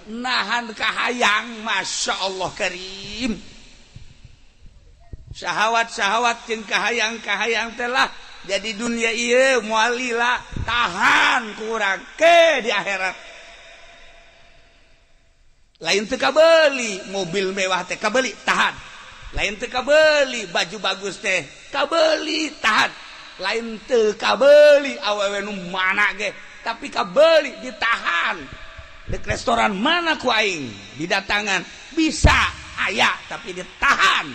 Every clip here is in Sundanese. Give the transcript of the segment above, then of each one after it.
Nahan kahayang, Masya Allah karim. Syahwat-syahwat jeung kahayang-kahayang telah jadi dunia ieu moal lila, tahan kurang ke di akhirat. Lain teu kabeli mobil mewah teh, kabeli, tahan. Lain teu kabeli baju bagus teh, kabeli, tahan. Lain teu kabeli awewe nu mana ge, tapi kabeli, ditahan. Di restoran mana ku aing didatangan bisa aya, tapi ditahan.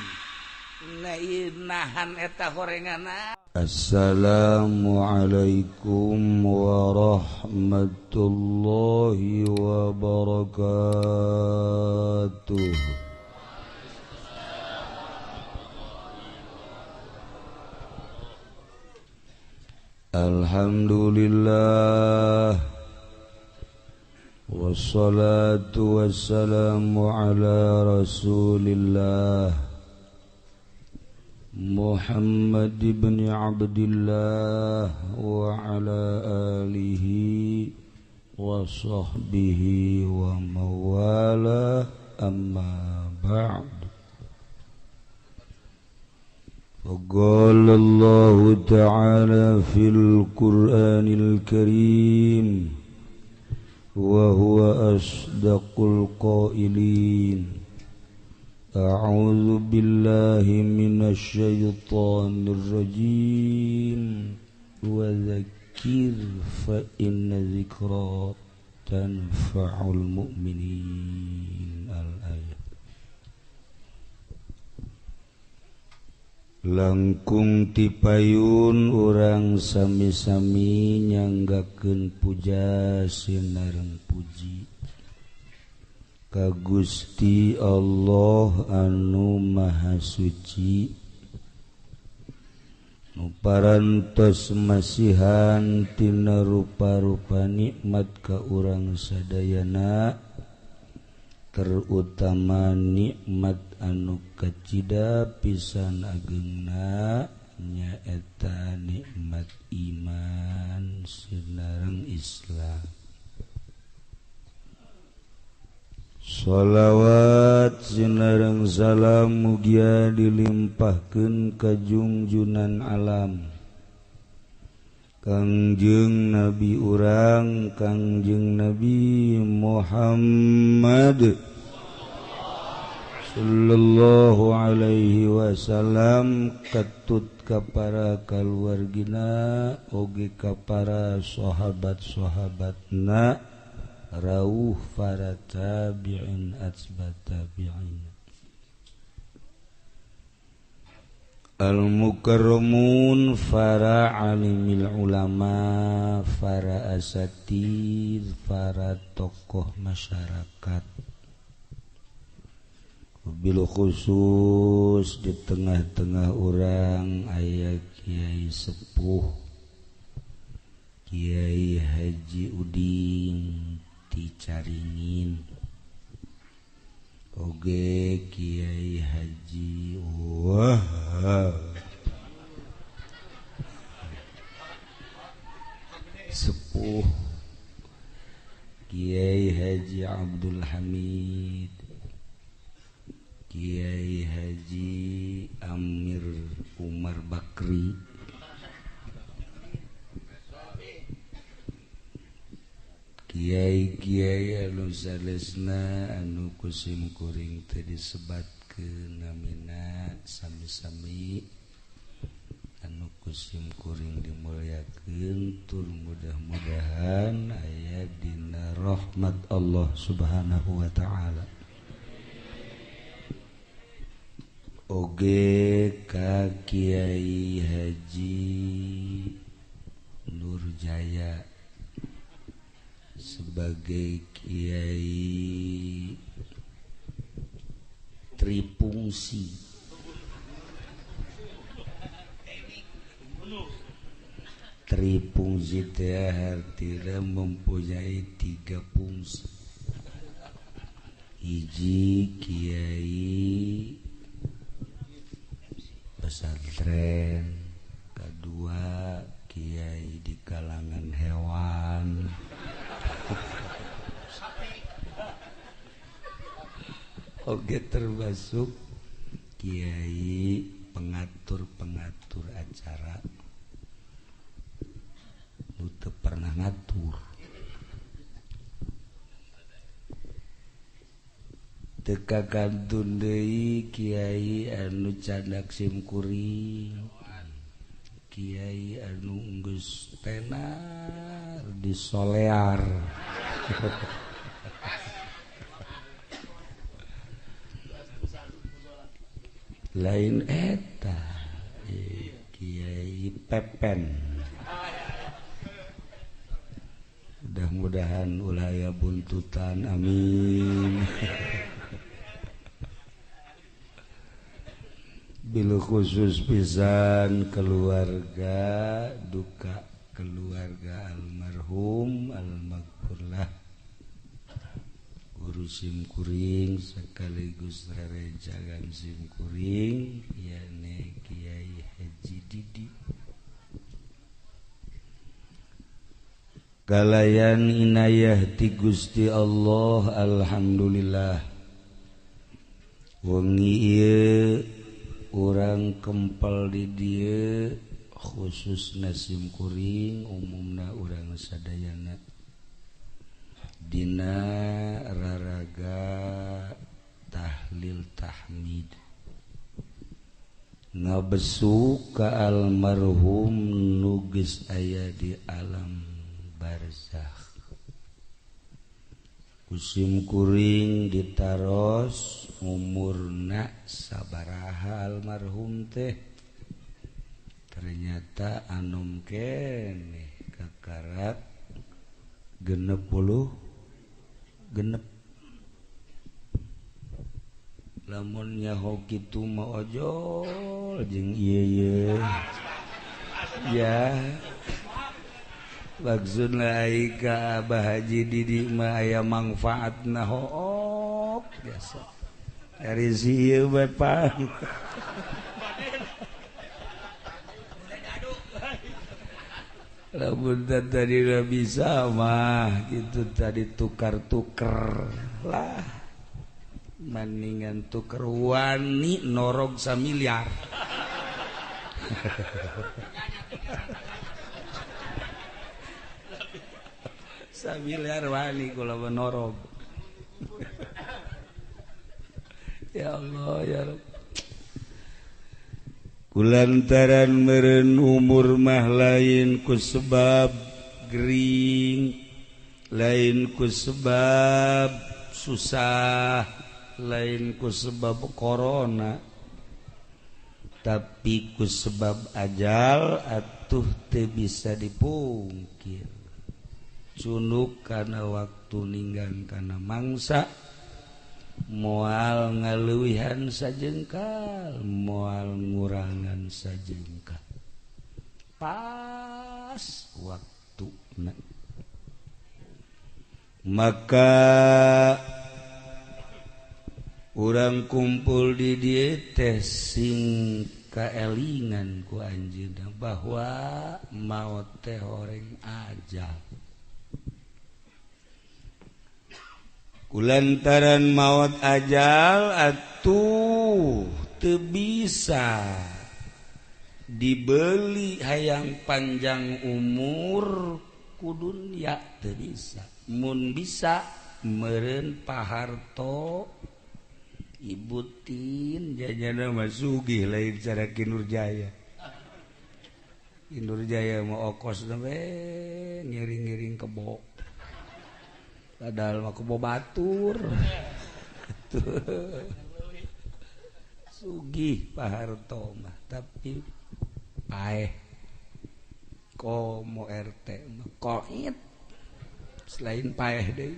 Nah, nahan eta horengan. Assalamualaikum warahmatullahi wabarakatuh. Alhamdulillah, wassalatu wassalamu ala rasulillah Muhammad ibn Abdillah wa ala alihi wa sahbihi wa mawala, amma ba'd. فقال الله تعالى في القرآن الكريم وهو أصدق القائلين: أعوذ بالله من الشيطان الرجيم وذكر فإن ذكرى تنفع المؤمنين. الآية. Langkung tipayun urang sami-sami nyanggakeun puja sinareng puji ka Gusti Allah anu Maha Suci, nu parantos masihan tina rupa-rupa nikmat ka urang sadayana, terutama nikmat anu kacida pisan agengna nyaeta nikmat iman sinareng Islam. Sholawat sinareng salam mugia dilimpahkeun ka junjunan alam Kangjeng Nabi urang, Kangjeng Nabi Muhammad sallallahu alaihi wasallam, ketut ka para kaluargina oge ka para sahabat-sahabatna, rauh para tabi'in atsba tabi'in. Al-mukarramun, para alimil ulama, para asatid, para tokoh masyarakat, bil khusus di tengah-tengah orang aya Kiai Sepuh, Kiai Haji Udin ti Caringin, oge Kiai Haji Wahab Sepuh, Kiai Haji Abdul Hamid, Kiai Haji Amir Umar Bakri, Kiai-kiai anu salesna anu kusim kuring teu disebatkeun namina, sami-sami anu kusim kuring dimulyakeun tur mudah-mudahan aya dina rahmat Allah Subhanahu wa taala. Oge ka Kiai Haji Nurjaya sebagai kiai tripungsi, tripungsi teh artinya mempunyai tiga fungsi. Hiji kiai pesantren, kedua kiai di kalangan hewan, Oke, termasuk kiai pengatur-pengatur acara nu teu pernah ngatur. Teu kakantun deui kiai anu candak simkuring, kiai anu geus tenar di solear. Lain eta Kiai Pepen, mudah-mudahan ulah aya buntutan, amin. Bil khusus pisan keluarga duka keluarga almarhum almaghfurlah guru simkuring sekaligus rerencangan simkuring yakni Kiai Haji Didi. Kalayan inayah ti Gusti Allah, alhamdulillah wengi ieu urang kempel di dieu khususna simkuring umumna urang sadayana dina raraga tahlil tahmid ngabesu ka almarhum nu geus aya di alam barzakh. Kusim kuring ditaros umurna sabaraha almarhum teh, ternyata anom keneh kakarak 66. Lamun nyaho kitu mah ojol jeung ieu ye ya. Maksudna ai ka Abah Haji Didi mah aya mangfaatna hook biasa dari si ieu bae pang. Lamun tadi bisa mah gitu tadi tukar-tuker lah, mendingan tuker wani norog samiliar. Samiliar wani kula norog. Ya Allah ya Rabb. Kulantaran meren umur mah lain ku sebab gering, lain ku sebab susah, lain ku sebab corona, tapi ku sebab ajal atuh teu bisa dipungkir. Cunuk kana waktu ninggang kana mangsa, moal ngaleuwihan sajengkal, moal ngurangan sajengkal, pas waktuna. Maka urang kumpul di dieu teh sing kaelingan ku anjeunna bahwa maot teh horeng ajal. Kulantaran maut ajal atuh teu bisa dibeli hayang panjang umur ku dunya teu bisa. Mun bisa meureun Paharto Ibu Tin jajana mah sugih lain cara Ki Nurjaya. Ki Nurjaya mah okos we ngiring-ngiring kebo. Padahal mah kebo batur. Sugih Paharto mah tapi paeh. Komo RT mah koit. Selain paeh deui.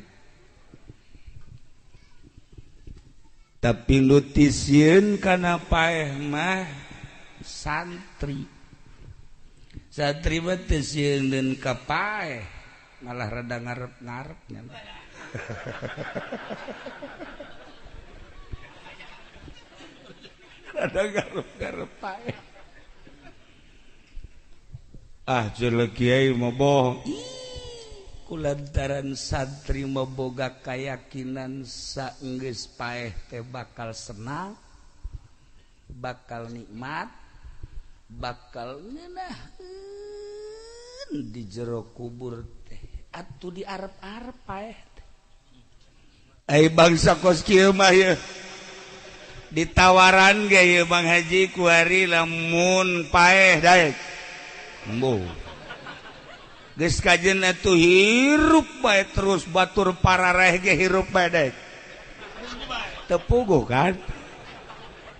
Tapi nu tisieun kana paeh mah santri. Santri mah teu sieun ka paeh. Malah rada ngarep-ngarepnya. Rada ngarep-ngarep pae. Ah jelek kiai mah bohong. Ih, Kulantaran santri boga kayakinan saenggeus paeh teh bakal senang, bakal nikmat, bakal ngeunaheun di jero kubur teh atuh di arep-arep paeh teh. Ai bangsa kos kieu mah yeuh ditawaran ge ieu Bang Haji kuari lamun paeh daek. Embuh. Geus kajen atuh hirup bae terus batur parareh ge hirup bae daek. Teu puguh kan?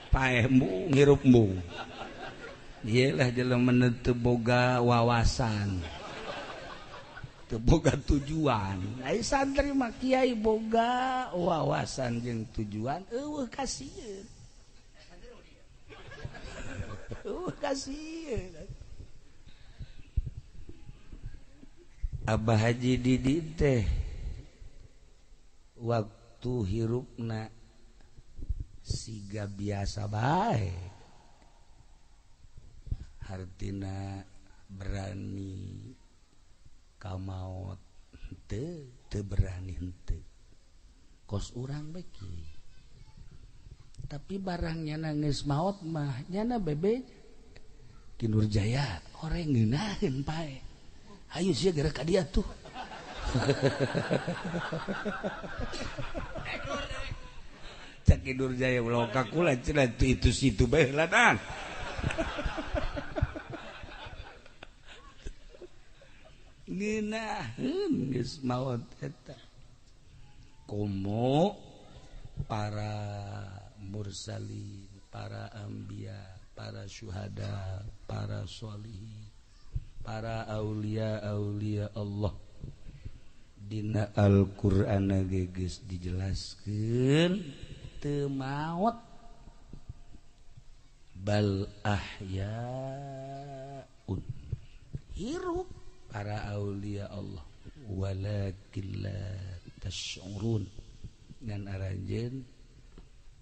Paeh embung hirup embung. Ieu lah jelema teu boga wawasan. Teu boga tujuan. Ai santri mah kiai boga wawasan jeung tujuan eueuh kasieun. Eueuh kasieun. Abah Haji Didi teh waktu hirupna siga biasa bae, hartina berani ka maot henteu, teu berani henteu, kos urang bae kieu. Tapi barang nyana geus maot mah nyana bebe Ki Nurjaya oreng ngeunaheun pae. Ayo sia geura ka dia tuh. Cak Ki Nurjaya ulah ka kula cenah itu situ bae heuladan. Ngeunaheun geus maot eta. Komo para mursalin, para anbiya, para syuhada, para sholihin, para aulia-aulia Allah. Dina Al-Qur'an ge geus dijelaskeun teu maot bal ahyaun, hirup para aulia Allah, walakin la tash'urun, ngan aranjeun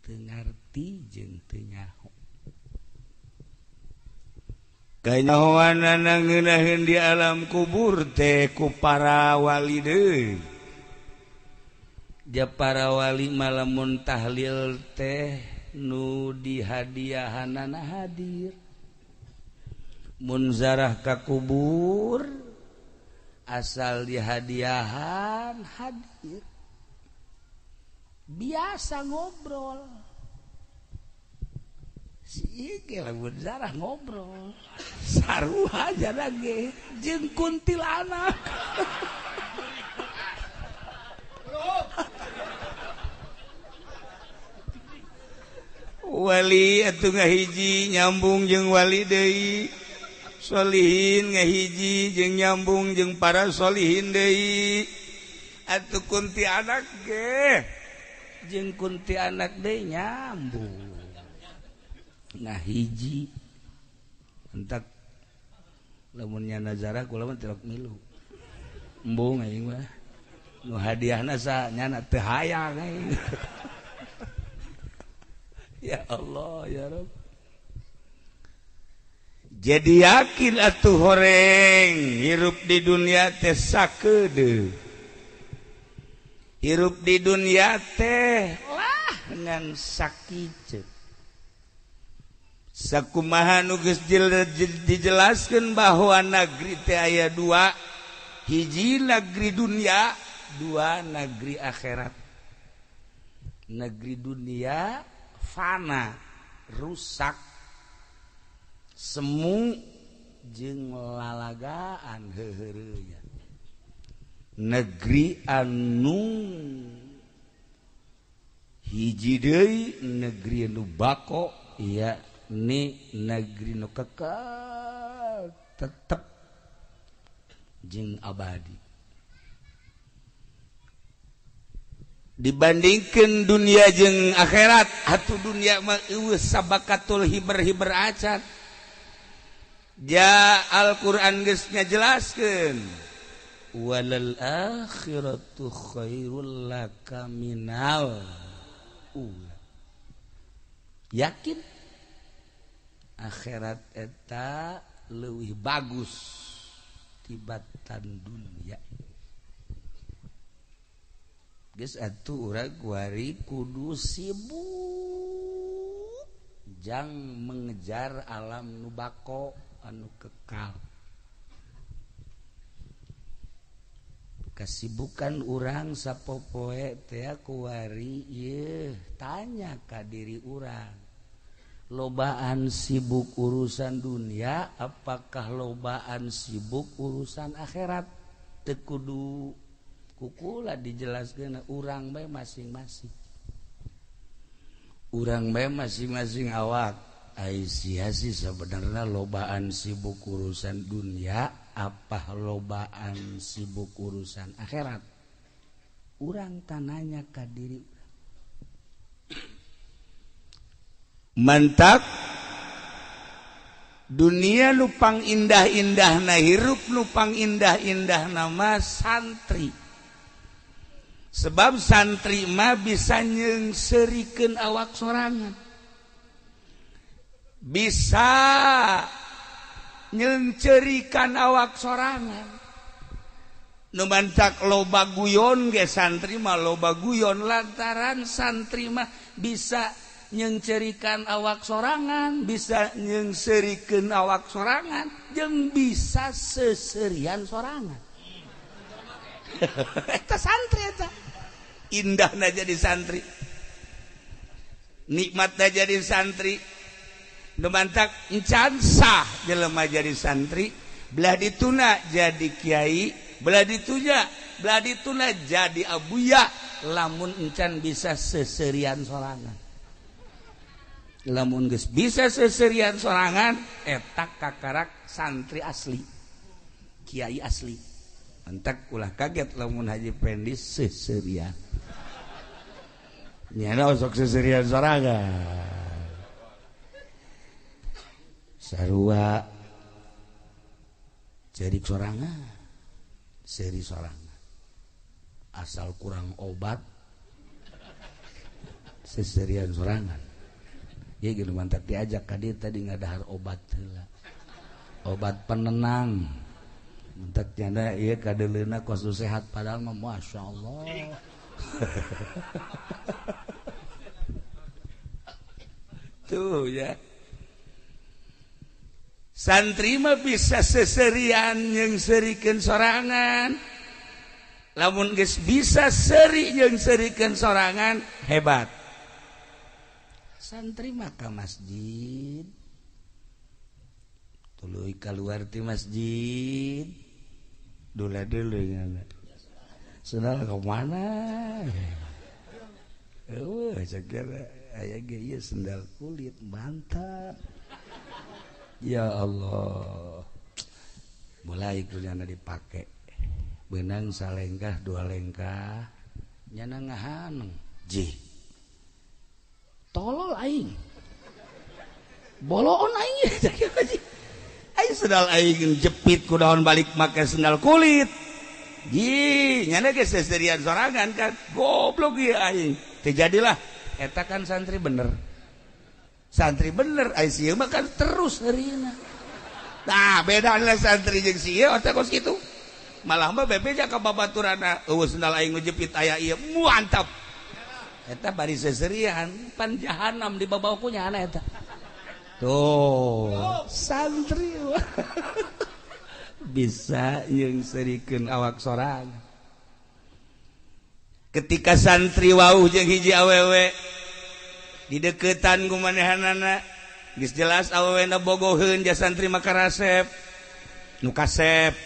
teu ngarti jeung teu nyaho. Kanyahoanana ngeunaheun di alam kubur teh ku para wali deui. Ja para wali malamun tahlil teh nu dihadiahanana hadir. Mun zarah ka kubur asal dihadiahan hadir. Biasa ngobrol. Si ieu lamun zarah ngobrol sarua aja ge jeung kuntilanak. Wali atuh ngahiji nyambung jeung wali deui, solihin ngahiji jeung nyambung jeung para solihin deui. Atuh kuntilanak ge jeung kuntilanak deui nyambung. Nah hiji entak lamun nyana zarah kula mah tilok milu embung aing mah nu hadiahna sa nyana teu hayang aing. Ya Allah ya Rabb. Jadi yakin atuh horeng hirup di dunia teh sakedeung, hirup di dunia teh lah ngan sakieu. Sakumaha nu geus dijelaskeun bahwa negeri teh aya dua, hiji negeri dunia, dua negeri akhirat. Negeri dunia fana, rusak, semu jeung lalagaan heuheureuyna. Negeri anu hiji deui negeri anu bako, ya ni negeri nu kekal tetep jeung abadi. Dibandingkan dunia jeung akhirat, atuh dunia mah eueuh sabakatul hiber-hiber acan. Ja Al-Qur'an geus ngajelaskeun walal akhiratu khairul laka minal ula. Yakin akhirat eta leuwih bagus tibatan dunia. Geus atuh urang kuari kudu sibuk jang mengejar alam nu bako anu kekal. Kasibukan urang sapopoe teh kuari ieu tanya ka diri urang. Lobaan sibuk urusan dunia apakah lobaan sibuk urusan akhirat? Teu kudu kukula dijelaskeun urang bae masing-masing. Urang bae masing-masing awak. Ai sia sih sebenarnya lobaan sibuk urusan dunia apa lobaan sibuk urusan akhirat? Urang tananya ka diri. Mantak dunia lupang indah-indah na hirup lupang indah-indah nama santri. Sebab santri mah bisa nyeungseurikeun awak sorangan. Bisa nyeungceurikan awak sorangan. Nu mantak loba guyon ge santri mah loba guyon lantaran santri mah bisa nyeungceurikan awak sorangan, bisa nyeungseurikeun awak sorangan, jeung bisa seserian sorangan. Eta santri eta. Indahna jadi santri. Nikmatna jadi santri. Nu mantak encan sah jelema jadi santri, belah dituna jadi kiai, belah ditunya, belah dituna jadi abuya lamun encan bisa seserian sorangan. Lamun geus bisa seserian sorangan eta kakarak santri asli, kiai asli. Entak ulah kaget lamun Haji Pendi seserian. Nyana osok seserian sorangan. Sarua cerik sorangan, seri sorangan. Asal kurang obat seserian sorangan. Ya gitu mantap diajak ka dieu tadi ngadahar obat heula. Obat penenang. Mentak janda ieu kadeuleuna kos nu sehat padahal mah masyaallah. Tuh ya. Santri mah bisa seserian nyeungseurikeun sorangan. Lamun geus bisa seri nyeungseurikeun sorangan hebat. Santri mah ka masjid. Tuluy kaluar ti masjid. Dula deuleu ngana. Sendal ka mana? Eueuh cakera aya ge ieu sendal kulit mantap. Ya Allah. Mulai kunyana dipake. Beunang salengkah dua lengkah nyana ngahaneng. Jih. Tolol aing. Boloon aing aing sendal aing jepit ku daun balik make sendal kulit. Jih, nyana ge seserian sorangan kan. Goblok ieu aing. Teu jadilah eta kan santri bener. Santri bener ai sieun mah kan terus heurina. Nah, beda lah santri jeung sieun otak kos kitu. Malah mah bebeja ka babaturana eueuh sendal aing nu jepit aya ieu mantap. Eta bari seserian pan jahanam di babawa ku nyana eta. Tuh, santri bisa nyeungseurikeun awak sorangan. Ketika santri wauh jeung hiji awewe dideketan ku manehanana geus jelas awewena bogoheun ja santri mah karasep nu kasep.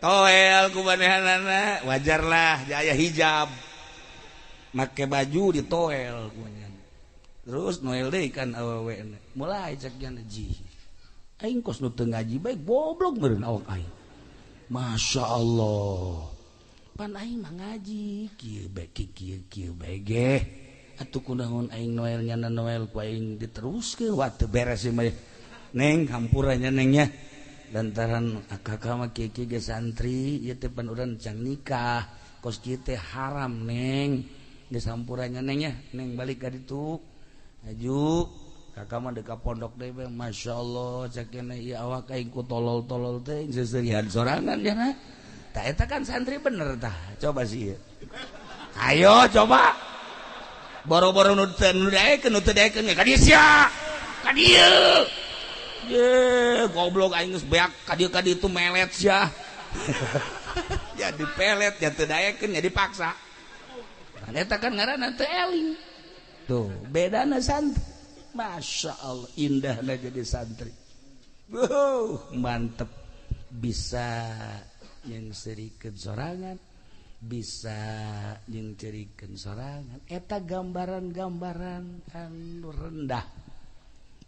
Toel ku manehanana wajarlah jaya hijab make baju ditoel ku manehana. Terus noel deui kan awewena mulai cek jana ji aing kos nu teu ngaji bae goblok meureun awak aing. Masya Allah pan aing mah ngaji kieu bae kieu kieu bae ge atuh kunaon aing noel nyana noel ku aing diteruskeun wah teu beres ieu mah neng hampura nya neng nya lantaran akak mah kieu kieu ge santri ieu teh pan urang can nikah kos kieu teh haram neng geus hampura nya neng nya neng balik ka ditu aju Kakak mah deka pondok deui bae, masyaallah cek keneh ieu awak aing ku tolol-tolol teh seuserian sorangan nya. Tah eta kan santri bener tah. Coba sih ieu. Ayo coba. Boro-boro nu teu nu daekeun nu teu daekeun ka dieu sia. Ka dieu. Ye, goblok aing geus beak ka dieu itu melet sia. Ya dipelet ya teu daekeun ya dipaksa. Kan eta kan ngaranna teu eling. Tuh, bedana santri. Masya Allah, indahnya jadi santri. Wow, mantep. Bisa nyengserikeun sorangan, bisa nyengcerikeun sorangan. Eta gambaran-gambaran anu rendah.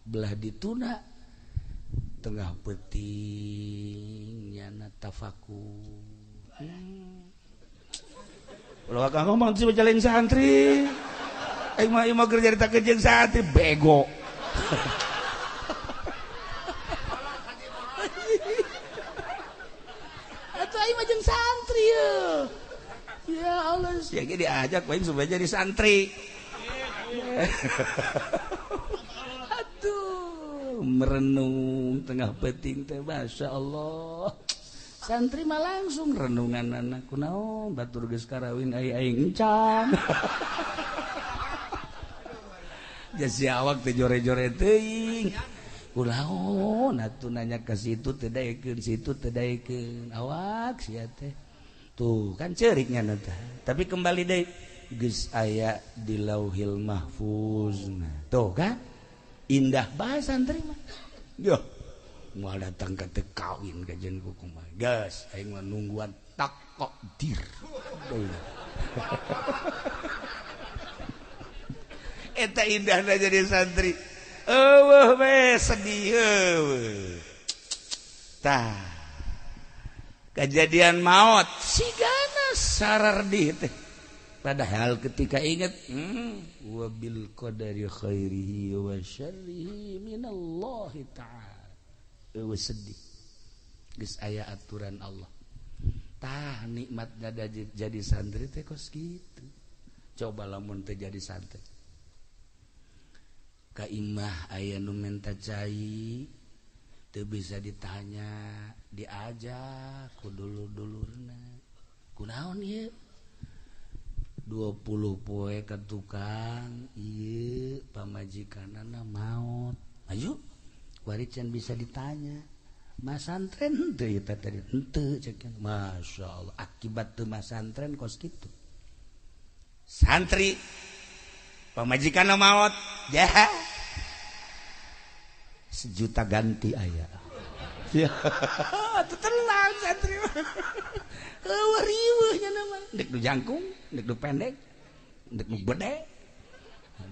Belah dituna tengah peuting nyana tafakur. Ulah kang ngomong sih jalan santri. Aing mah imah keur carita jeung santri bego. Atuh aing mah jeung santri ye. Ya Allah, sia ge diajak aing supaya jadi santri. Aduh, merenung tengah peuting teh masyaallah. Santri mah langsung renungan anak kunaon batur geus karawin aing encan. Jasi awak teh jore-jore teuing. Kunaon atuh nanya ka situ teu daekeun, situ teu daekeun. Awak sia teh. Tuh kan ceuriknya teh. Tapi kembali deui geus aya di Lauhil Mahfuz. Tuh kan indah bae santri mah. Yo, moal datang ka teu kawin ka jeung kumaha. Geus aing mah nungguan takdir. Eta indahna jadi santri. Eueuh we sedih eueuh. Tah. Kejadian maut sigana sarardih teh. Padahal ketika ingat wa bil qadari khairihi wa syarrihi minallahi ta'ala. Eueuh sedih. Geus aya aturan Allah. Tah nikmatna jadi santri teh kos kitu. Coba lamun teh jadi santri. Ka imah aya nu menta cai teu bisa ditanya, diajak ku dulur-dulurna. Kunaon ieu? 20 poe ka tukang ieu pamajikanana maot. Ayo kuari can bisa ditanya. Masantren henteu ieu teh tadi henteu cek. Masyaallah akibat teu masantren kos kitu. Santri pamajikanna maot. Ya. Sejuta ganti aya. Ya, tenang santri mah. Eueuh riweuh nya mah. Dek nu jangkung, dek nu pendek, dek nu gede.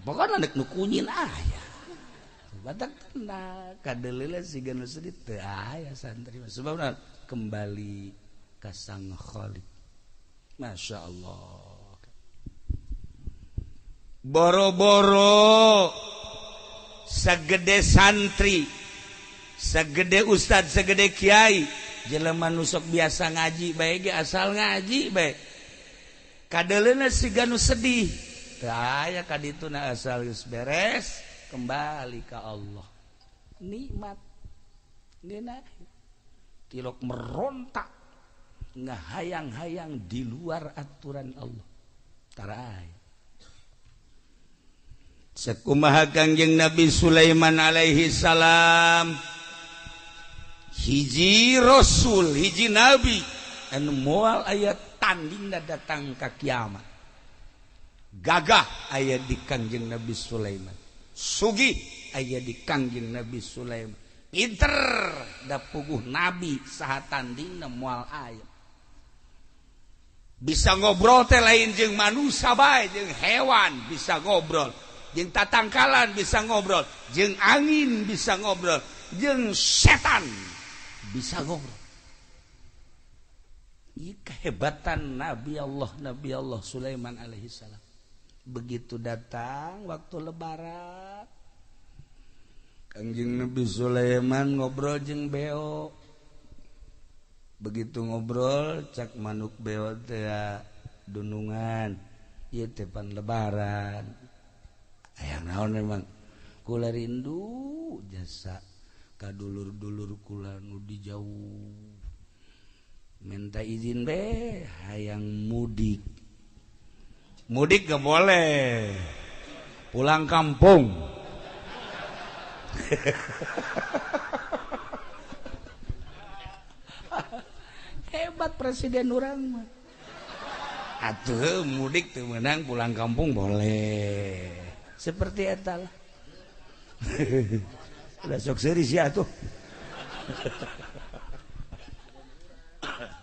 Pokona dek nu kunyin aya. Batak tenang, kadeuleula siga nu sedih teu aya santri mah. Sebabna kembali ka Sang Khalik. Masya Allah. Boro-boro segede santri, segede ustad, segede kiai, jelema nu sok biasa ngaji bae ge asal ngaji bae. Kadeuleuna siga nu sedih. Teu aya ka dituna asal geus beres kembali ka Allah. Nikmat. Ngeunah. Tilok merontak ngahayang-hayang di luar aturan Allah. Tara aya. Sekumaha Kangjeng Nabi Sulaiman alaihi salam, hiji rasul, hiji nabi anu moal aya tandingna datang ka kiamat. Gagah aya di Kangjeng Nabi Sulaiman, sugih aya di Kangjeng Nabi Sulaiman, pinter da puguh nabi saha tandingna moal aya. Bisa ngobrol teh lain jeung manusia bae, jeung hewan bisa ngobrol, jeung tatangkalan bisa ngobrol, jeung angin bisa ngobrol, jeung setan bisa ngobrol. Ini kehebatan Nabi Allah Sulaiman alaihi salam. Begitu datang waktu lebaran, Kangjeng Nabi Sulaiman ngobrol jeung beo. Begitu ngobrol cak manuk beo teh dunungan, ieu teh pan lebaran. Hayang naon memang Kula rindu jasa ka dulur-dulur kula nu di jauh. Minta izin be hayang mudik. Mudik gak boleh. Pulang kampung. Hebat presiden urang mah. Atuh mudik teu meunang pulang kampung boleh. Seperti eta lah. Udah sok serius ya tuh.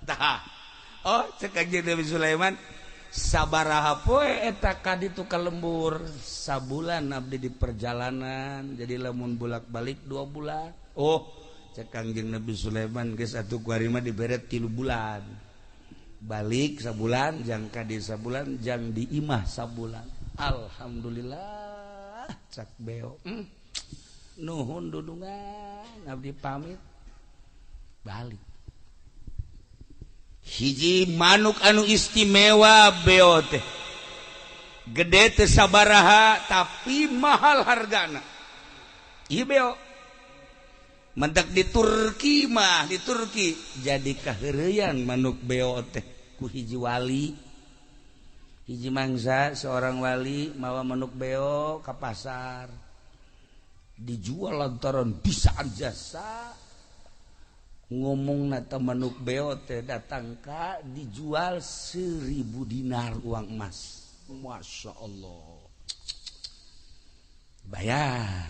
Tah. Oh, cek Kanjeng Nabi Sulaiman sabaraha poe eta ka ditu ka lembur, sabulan abdi di perjalanan, jadi lamun bolak-balik 2 bulan. Oh, cek Kanjeng Nabi Sulaiman geus atuh kuari mah dibere 3 bulan. Balik sabulan, jang ka di sabulan, jang di imah sabulan. Alhamdulillah cak beo. Nuhun dudungan abdi pamit balik. Hiji manuk anu istimewa beo teh gede teh sabaraha tapi mahal hargana. Ieu beo mentak di Turki mah, di Turki jadi kaheureuyan manuk beo teh ku hiji wali. Hiji mangsa seorang wali mawa manuk beo ka pasar. Dijual lantaran bisaan jasa ngomong nata manuk beo teh datang ka dijual 1000 dinar uang emas. Masya Allah. Bayar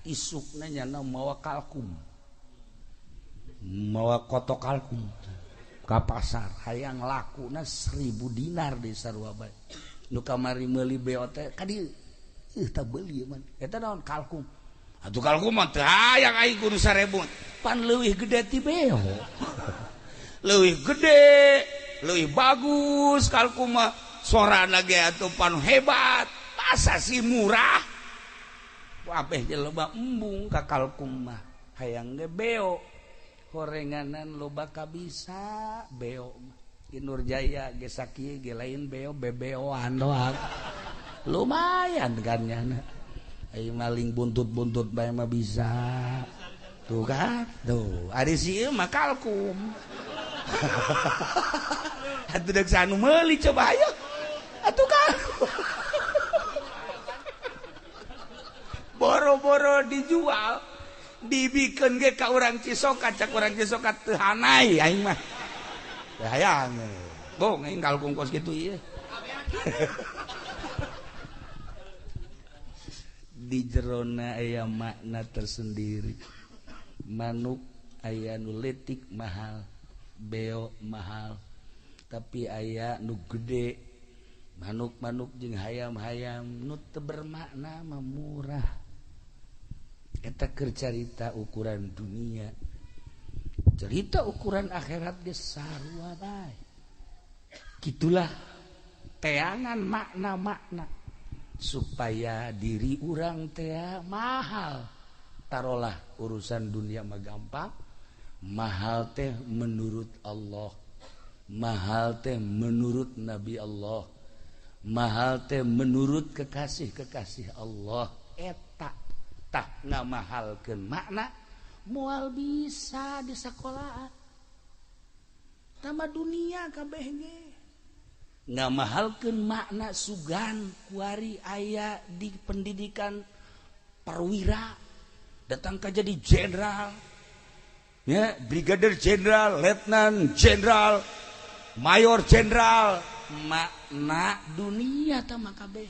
isukna nyana mawa kalkum, mawa kotok kalkum ka pasar hayang lakuna 1000 dinar di sarua bae. Nu kamari meuli beo teh ka dieu tah beuli man eta naon kalkum. Atuh kalkum mah teu hayang aing kudu 1000 pan leuwih gede ti beo. Leuwih gede, leuwih bagus kalkum mah sorana ge atuh pan hebat, masa sih murah. Kabeh jelema embung ka kalkum mah hayang ge beo. Horenganan loba kabisa beo mah. Ki Nurjaya ge sakieu ge lain beo bebeoan doang. Lumayan kan nyana. Ayo maling buntut-buntut bae mah bisa. Tuh kan? Tuh, ari si ieu mah kalkum. Atuh deuk anu meuli coba ayo. Atuh kalkum. Boro-boro dijual, dibikeun ge ka urang Cisoka, cak urang Cisoka teu hanai aing mah. Teu hayang. Bong aing kalkum kos kitu ieu. Di jerona aya makna tersendiri. Manuk aya nu letik mahal, beo mahal, tapi aya nu gede. Manuk-manuk jeung hayam-hayam nu teu bermakna mah murah. Eta keur carita ukuran dunia. Cerita ukuran akhirat ge sarua bae. Kitulah teangan makna-makna supaya diri urang teh mahal. Tarolah urusan dunia mah gampang, mahal teh menurut Allah, mahal teh menurut Nabi Allah, mahal teh menurut kekasih-kekasih Allah. Eta tah ngamahalkeun makna moal bisa di sekolahan. Tama dunia kabeh ge ngamahalkeun makna sugan kuari aya di pendidikan perwira datang ka jadi jenderal ya, brigadir jenderal, letnan jenderal, mayor jenderal. Makna dunia tama kabeh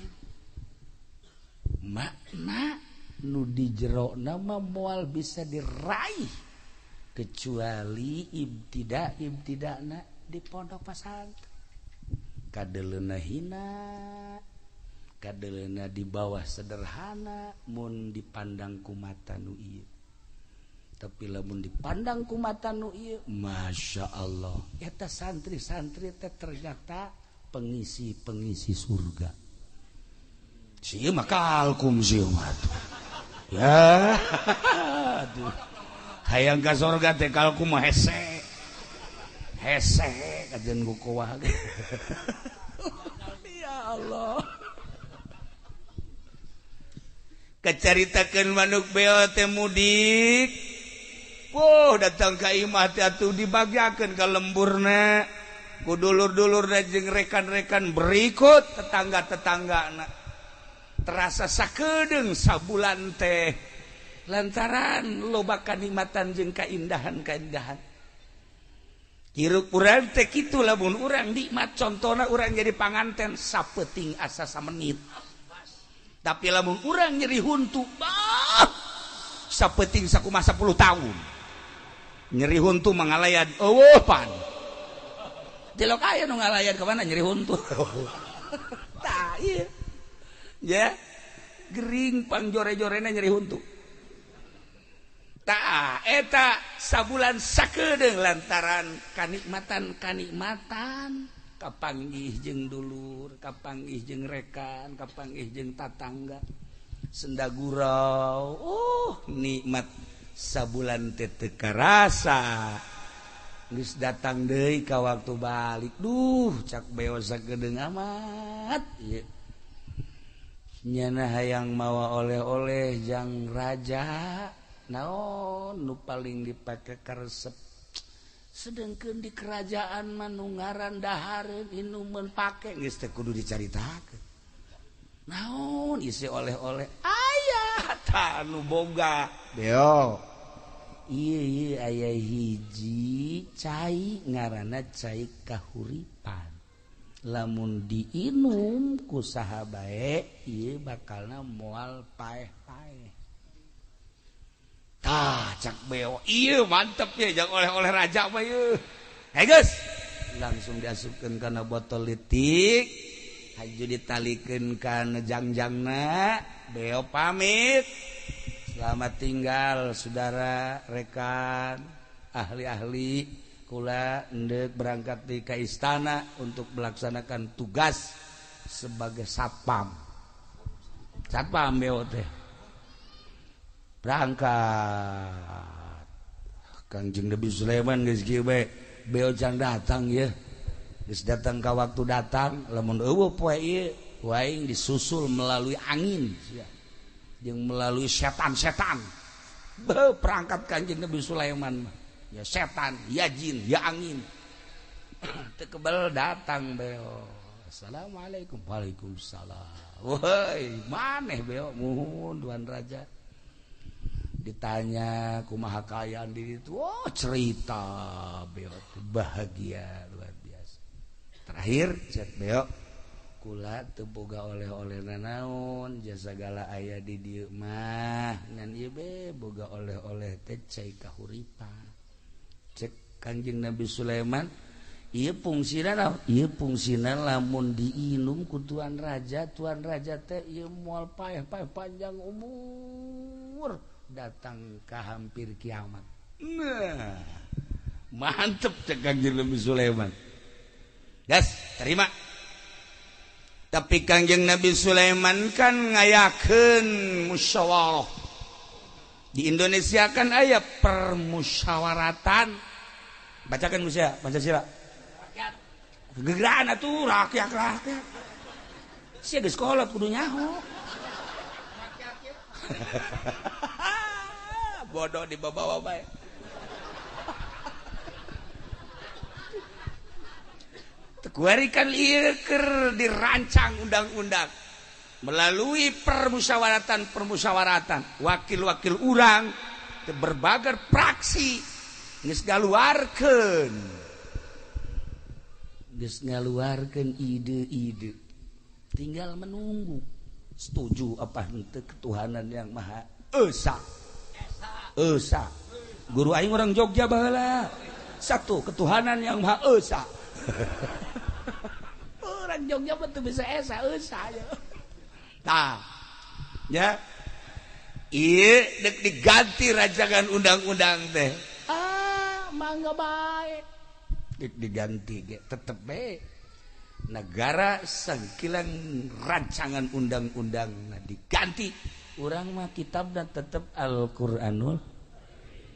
makna nu di jero nama moal bisa diraih kecuali ibtida ibtidana di pondok pesantren. Kadeleuna hina, kadeleuna di bawah sederhana mun dipandang ku mata nu ieu. Tapi lamun dipandang ku mata nu ieu, Masya Allah, eta santri-santri teh ternyata pengisi-pengisi surga. Sieu mah kalkum sieu mah tuh. Ya, aduh. Hayang ka surga teh kalkum mah hese. Hese kajen gukowah. Ya Allah. Kacaritakeun manuk beo teh mudik. Oh, datang ka imah teh atuh dibagiakeun ka lemburna. Ku dulur-dulurna jeung rekan-rekan berikut tetangga-tetanggana. Terasa sakedeung sabulan teh lantaran loba kanikmatan jeung kaindahan-kaindahan. Hirup urang teh kitu lamun urang nikmat, contona urang jadi panganten sapeuting asa samenit. Tapi lamun urang nyeri huntu, bah, sapeuting sakumaha 10 tahun. Nyeri huntu mangalayan eueuh pan. Tilok aya nu ngalayan ka mana nyeri huntu. Tah ieu. Ya. Gering pangjore-jorena nyeri huntu. Tah eta sabulan sakedeung lantaran kanikmatan-kanikmatan. Kapanggih jeung dulur, kapanggih jeung rekan, kapanggih jeung tatangga. Senda gurau, nikmat sabulan teh teu karasa. Geus datang deui ka waktu balik. Duh, cak beo sakedeung amat ieu. Nyana hayang mawa oleh-oleh jang raja, naon nu paling dipake karesep. Sedengkeun di kerajaan mah nu ngaran dahareun inumeun pake geus teh kudu dicaritakeun. Naon isi oleh-oleh aya tah nu boga. Beo. Ieu ieu aya hiji cai ngaranna cai kahuripan. Lamun diinum ku saha bae ieu bakalna moal paeh-paeh. Tah cak beo, iya mantep ya, jangan oleh-oleh raja mah ieu. Hey guys, langsung diasupkeun kana botol leutik, haju ditalikeun kana jangjangna, beo pamit. Selamat tinggal saudara, rekan, ahli-ahli, kula endek berangkat di ka istana untuk melaksanakan tugas sebagai satpam. Satpam beo teh. Berangkat Kangjeng Nabi Sulaiman geus kieu bae beo can datang ya, geus datang ka waktu datang lamun eueuh poe ieu waing disusul melalui angin sia jeung melalui setan-setan. Beuh perangkat Kangjeng Nabi Sulaiman mah ya setan ya jin ya angin. Teu kebel datang beo. Assalamualaikum. Waalaikumsalam. Woi maneh beo muhun tuan raja. Ditanya kumaha kaayaan di ditu, oh cerita beo bahagia luar biasa. Terakhir cek beo kula teu boga oleh-oleh nanaon jasa segala aya di dieu mah ngan ieu be boga oleh-oleh teh cai kahuripan. Cek Kangjeng Nabi Sulaiman ieu fungsina naon? Ieu fungsina lamun diinum ku tuan raja teh ieu moal paeh-paeh panjang umur datang ke hampir kiamat. Nah, mantep cek Kangjeng Nabi Sulaiman. Gas, terima. Tapi Kangjeng Nabi Sulaiman kan ngayakeun musyawarah. Di Indonesia kan aya permusyawaratan. Bacakan Musa, Pancasila. Rakyat. Gegeraan atuh rakyat. Sia geus kolot kudu nyaho. Rakyat. Bodoh dibawa-bawa bae. Tekuari kan ieu keur dirancang undang-undang melalui permusyawaratan-permusyawaratan wakil-wakil urang berbagai praksi geus ngaluarkeun ide-ide, tinggal menunggu setuju apa henteu ketuhanan yang Maha Esa. Esa. Guru aing orang Jogja baheula. Satu ketuhanan yang Maha Esa. Orang Jogja mah teu bisa esa esa ya. Tah. Ya. Ieu deuk diganti rancangan undang-undang teh. Ah, mangga bae. Deuk diganti ge tetep bae. Negara sangkilang rancangan undang-undang diganti. Urang mah kitab dan tetep Al-Qur'anul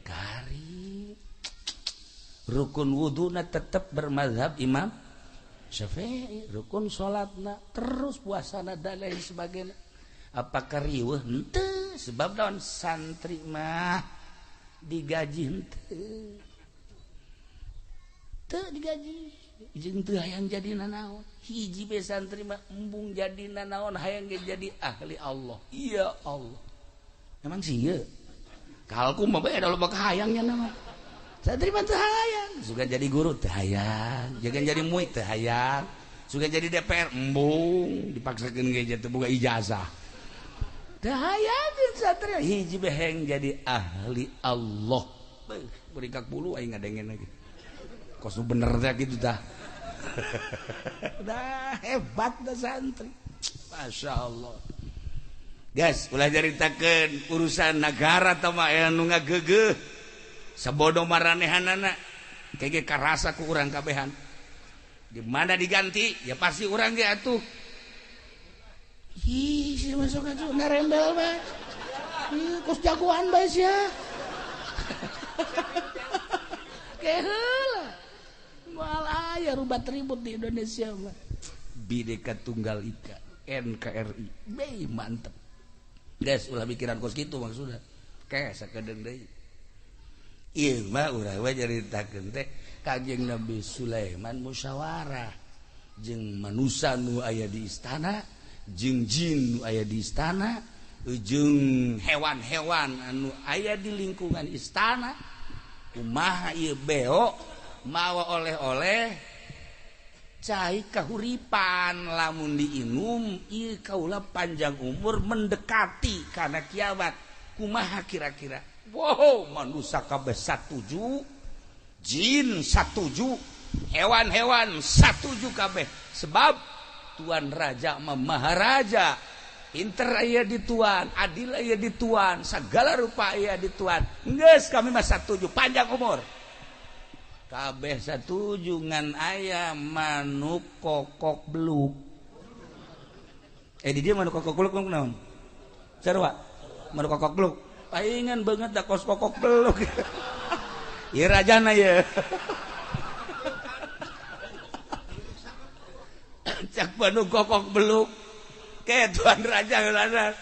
Karim. Rukun wuduna tetep bermazhab Imam Syafi'i, rukun salatna terus puasana dan lain sebagainya. Apakah riweuh? Henteu. Sebab naon, santri mah digaji henteu, teu digaji jeung teu hayang jadi nanaon. Hiji be santri mah embung jadi nanaon, hayang ge jadi ahli Allah. Iya Allah, emang sih ieu kalku mah beda, loba kahayangnya nama. Santri mah teu hayang sugan jadi guru, teu hayang jangan jadi muid, teu hayang sugan jadi DPR, embung dipaksakeun ge teu boga ijazah. Teu hayang santri, hiji be hayang jadi ahli Allah. Beuh, beringkak bulu aing ngadengen lagi. Kos bener teh gitu dah. Dah hebat dah santri. Masya Allah. Guys, ulah caritakeun urusan negara tah mah aya nu ngageugeuh. Sabodo maranehanana kege karasa ku urang kabehan. Di mana diganti ya pasti urang ge atuh. Ih, si masuk atuh ngarembel bae. Ih, kos jagoan bae sia. Keheula. Moal aya rubat ribut di Indonesia mah. Bhinneka Tunggal Ika, NKRI. Be mantep. Guys, ulah mikiran kos kitu maksudna. Ke sakedeung deui. Ieu mah urang we nyaritakeun teh Kanjeng Nabi Sulaiman musyawarah jeung manusa nu aya di istana, jeung jin nu aya di istana, jeung hewan-hewan anu aya di lingkungan istana. Kumaha ieu beo mawa oleh-oleh cai kahuripan, lamun diinum ieu kaula panjang umur mendekati kana kiamat. Kumaha kira-kira? Wow, manusia kabeh satuju, jin satuju, hewan-hewan satuju kabeh. Sebab tuan raja mah maharaja, pinter aya di tuan, adil aya di tuan, segala rupa aya di tuan. Geus kami mah satuju panjang umur. Kabeh satuju ngan aya manuk kokok beluk. Di dia manuk kokok beluk naon? Sarua? Manuk kokok beluk. Paingan banget dah kos kokok beluk. Ieu rajana ye. Cak manuk kokok beluk. Ke tuan raja heulana.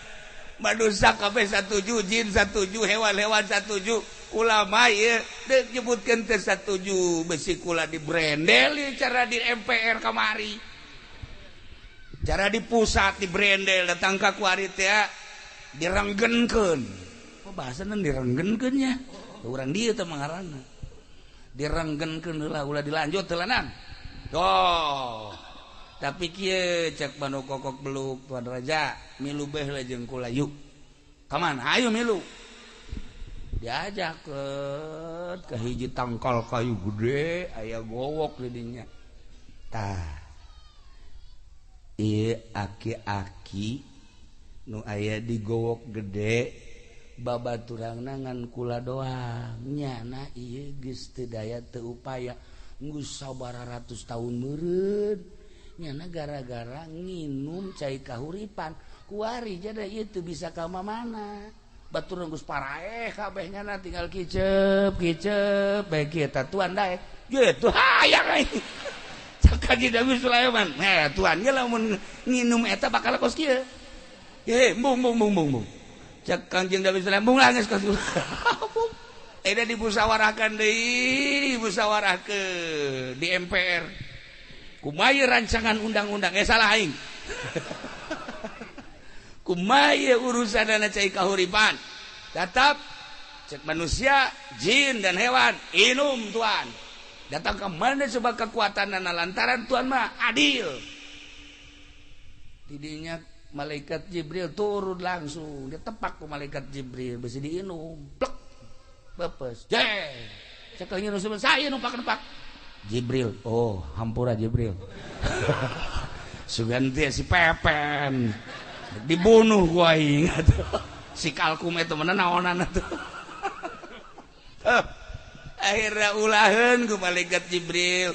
Manusia kabeh satuju, jin satuju, hewan-hewan satuju, ulama ieu deuk nyebutkeun teh satuju, besi kula di brendel ieu cara di MPR kamari. Cara di pusat di brendel datang ka kuari teh direnggenkeun. Bahasana direnggenkeun nya. Urang dieu teh mangaranna. Direnggenkeun heula ulah dilanjut heula. Oh. Tapi kieu cek manuk kokok beluk tuan raja, milu beh lah jeung kula yuk. Ka mana? Ayo milu. Diajak ke hiji tangkal kayu gede aya gowok di dinya. Tah. Ieu aki-aki nu aya di gowok gede babaturangna ngan kula doang. Nyana ieu geus teu daya teu upaya geus sabaraha ratus tahun meureun. Nyana gara-gara nginum cai kahuripan kuari jadi ieu teu bisa ka mana. Batur geus paraeh kabeh nyana tinggal kicep kicep bae kieu tah tuan daek gitu hayang aing. Cak Kanjeng Nabi Sulaiman, "Heh tuan ge lamun nginum eta bakal kos kieu." Ye, bung bung bung bung bung. Cak Kanjeng Nabi Sulaiman, bung lah geus kos. Eta dimusyawarahkan deui, dimusyawarahkeun di MPR. Kumaha rancangan undang-undang? Salah aing. Kumaha urusanana cai kahuripan? Tetap cek manusia, jin dan hewan, inum tuan. Datang ke mana sebab kekuatanana lantaran tuan mah adil. Tidinya malaikat Jibril turun langsung, dia tepak ku malaikat Jibril, besi diinum, plek, bepes, jeng. Cek nginum saya numpak-numpak. Jibril, oh hampura Jibril. Sugan teh si Pepen dibunuh gua ingat. Si kalkum itu mana naonan atuh. Akhirnya ulaheun ku malaikat Jibril.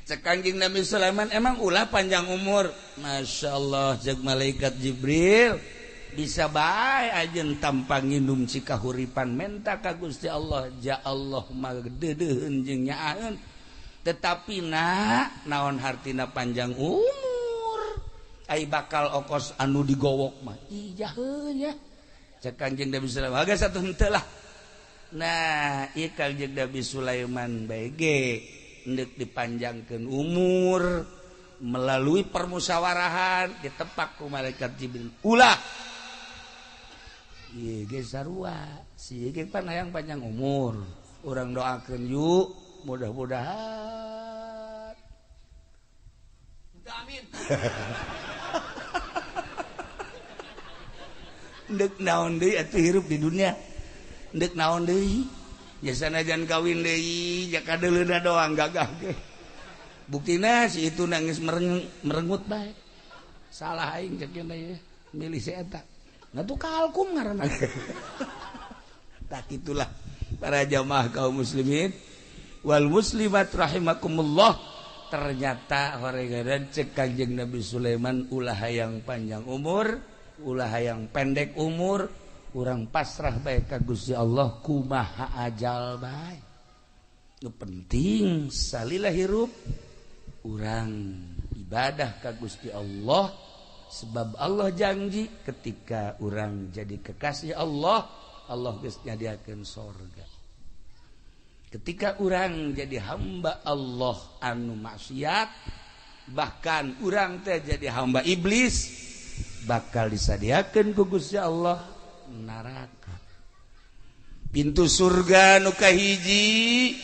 Cek Kanjeng Nabi Sulaiman, emang ulah panjang umur. Masya Allah, cek malaikat Jibril, bisa bae ajeun tanpa nginum cikahuripan menta ka Gusti Allah, ja Allah mah deudeuheun jeung nyaaheun. Tetapi nak naon hartina panjang umur, ai bakal okos anu digowok mah ijaheun ya. Cek Kanjeng Nabi Sulaiman geus atuh henteu lah. Nah, ieu Kanjeng Nabi Sulaiman bae ge endek dipanjangkeun umur melalui permusyawarahan ditepak ku malaikat Jibril. Ulah. Ieu ge sarua, si ieu ge pan hayang panjang umur. Urang doakeun yuk, mudah-mudahan. Amin. Ndek naon deui atuh hirup di dunia. Ndek naon deui? Ya sanajan kawin deui, ja kadeuleuna doang gagah ge. Buktina si itu nangis merengut bae. Salah aing cek ieu milih si eta. Nah tuh kalkum ngaranna. Tak itulah para jamaah kaum muslimin wal muslimat rahimakumullah. Ternyata horegaran cek Kanjeng Nabi Sulaiman ulah hayang panjang umur, ulah hayang pendek umur, urang pasrah bae ka Gusti Allah kumaha ajal bae. Nu penting salila hirup urang ibadah ka Gusti Allah, sebab Allah janji ketika urang jadi kekasih Allah, Allah geus nyadiakeun sorga. Ketika urang jadi hamba Allah anu maksiat, bahkan urang teh jadi hamba iblis, bakal disadiakeun ku Gusti Allah neraka. Pintu surga nu kahiji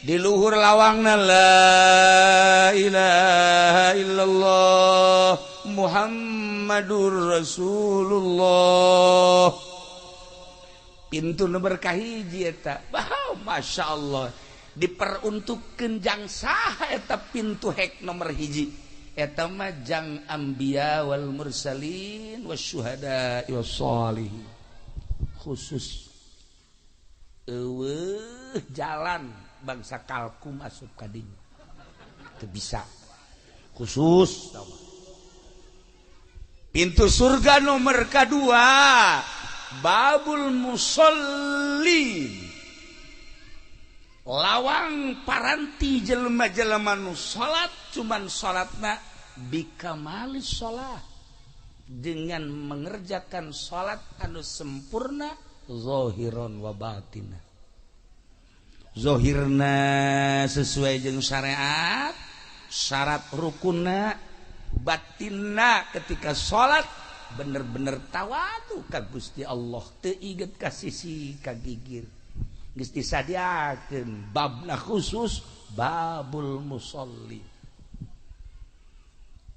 di luhur lawangna la ilaha illallah Muhammadur Rasulullah. Pintu nomor kahiji eta, wow, Masya Allah, diperuntukkeun jang saha eta pintu hek nomor hiji. Eta mah jang anbiya wal mursalin wasyuhada wassalihin. Khusus eueuh jalan bangsa kalkum asup ka dinya. Teu bisa. Khusus pintu surga nomor kedua babul musallin, lawang paranti jelema-jelema nu salat, cuman salatna bikamali salat, dengan mengerjakan salat anu sempurna zahiron wa batina. Zahirna sesuai jeung syariat, syarat rukunna, batinna ketika salat bener-bener tawadu ka Gusti Allah, teu inget ka sisi ka gigir. Geus disadiakeun babna khusus babul musolli.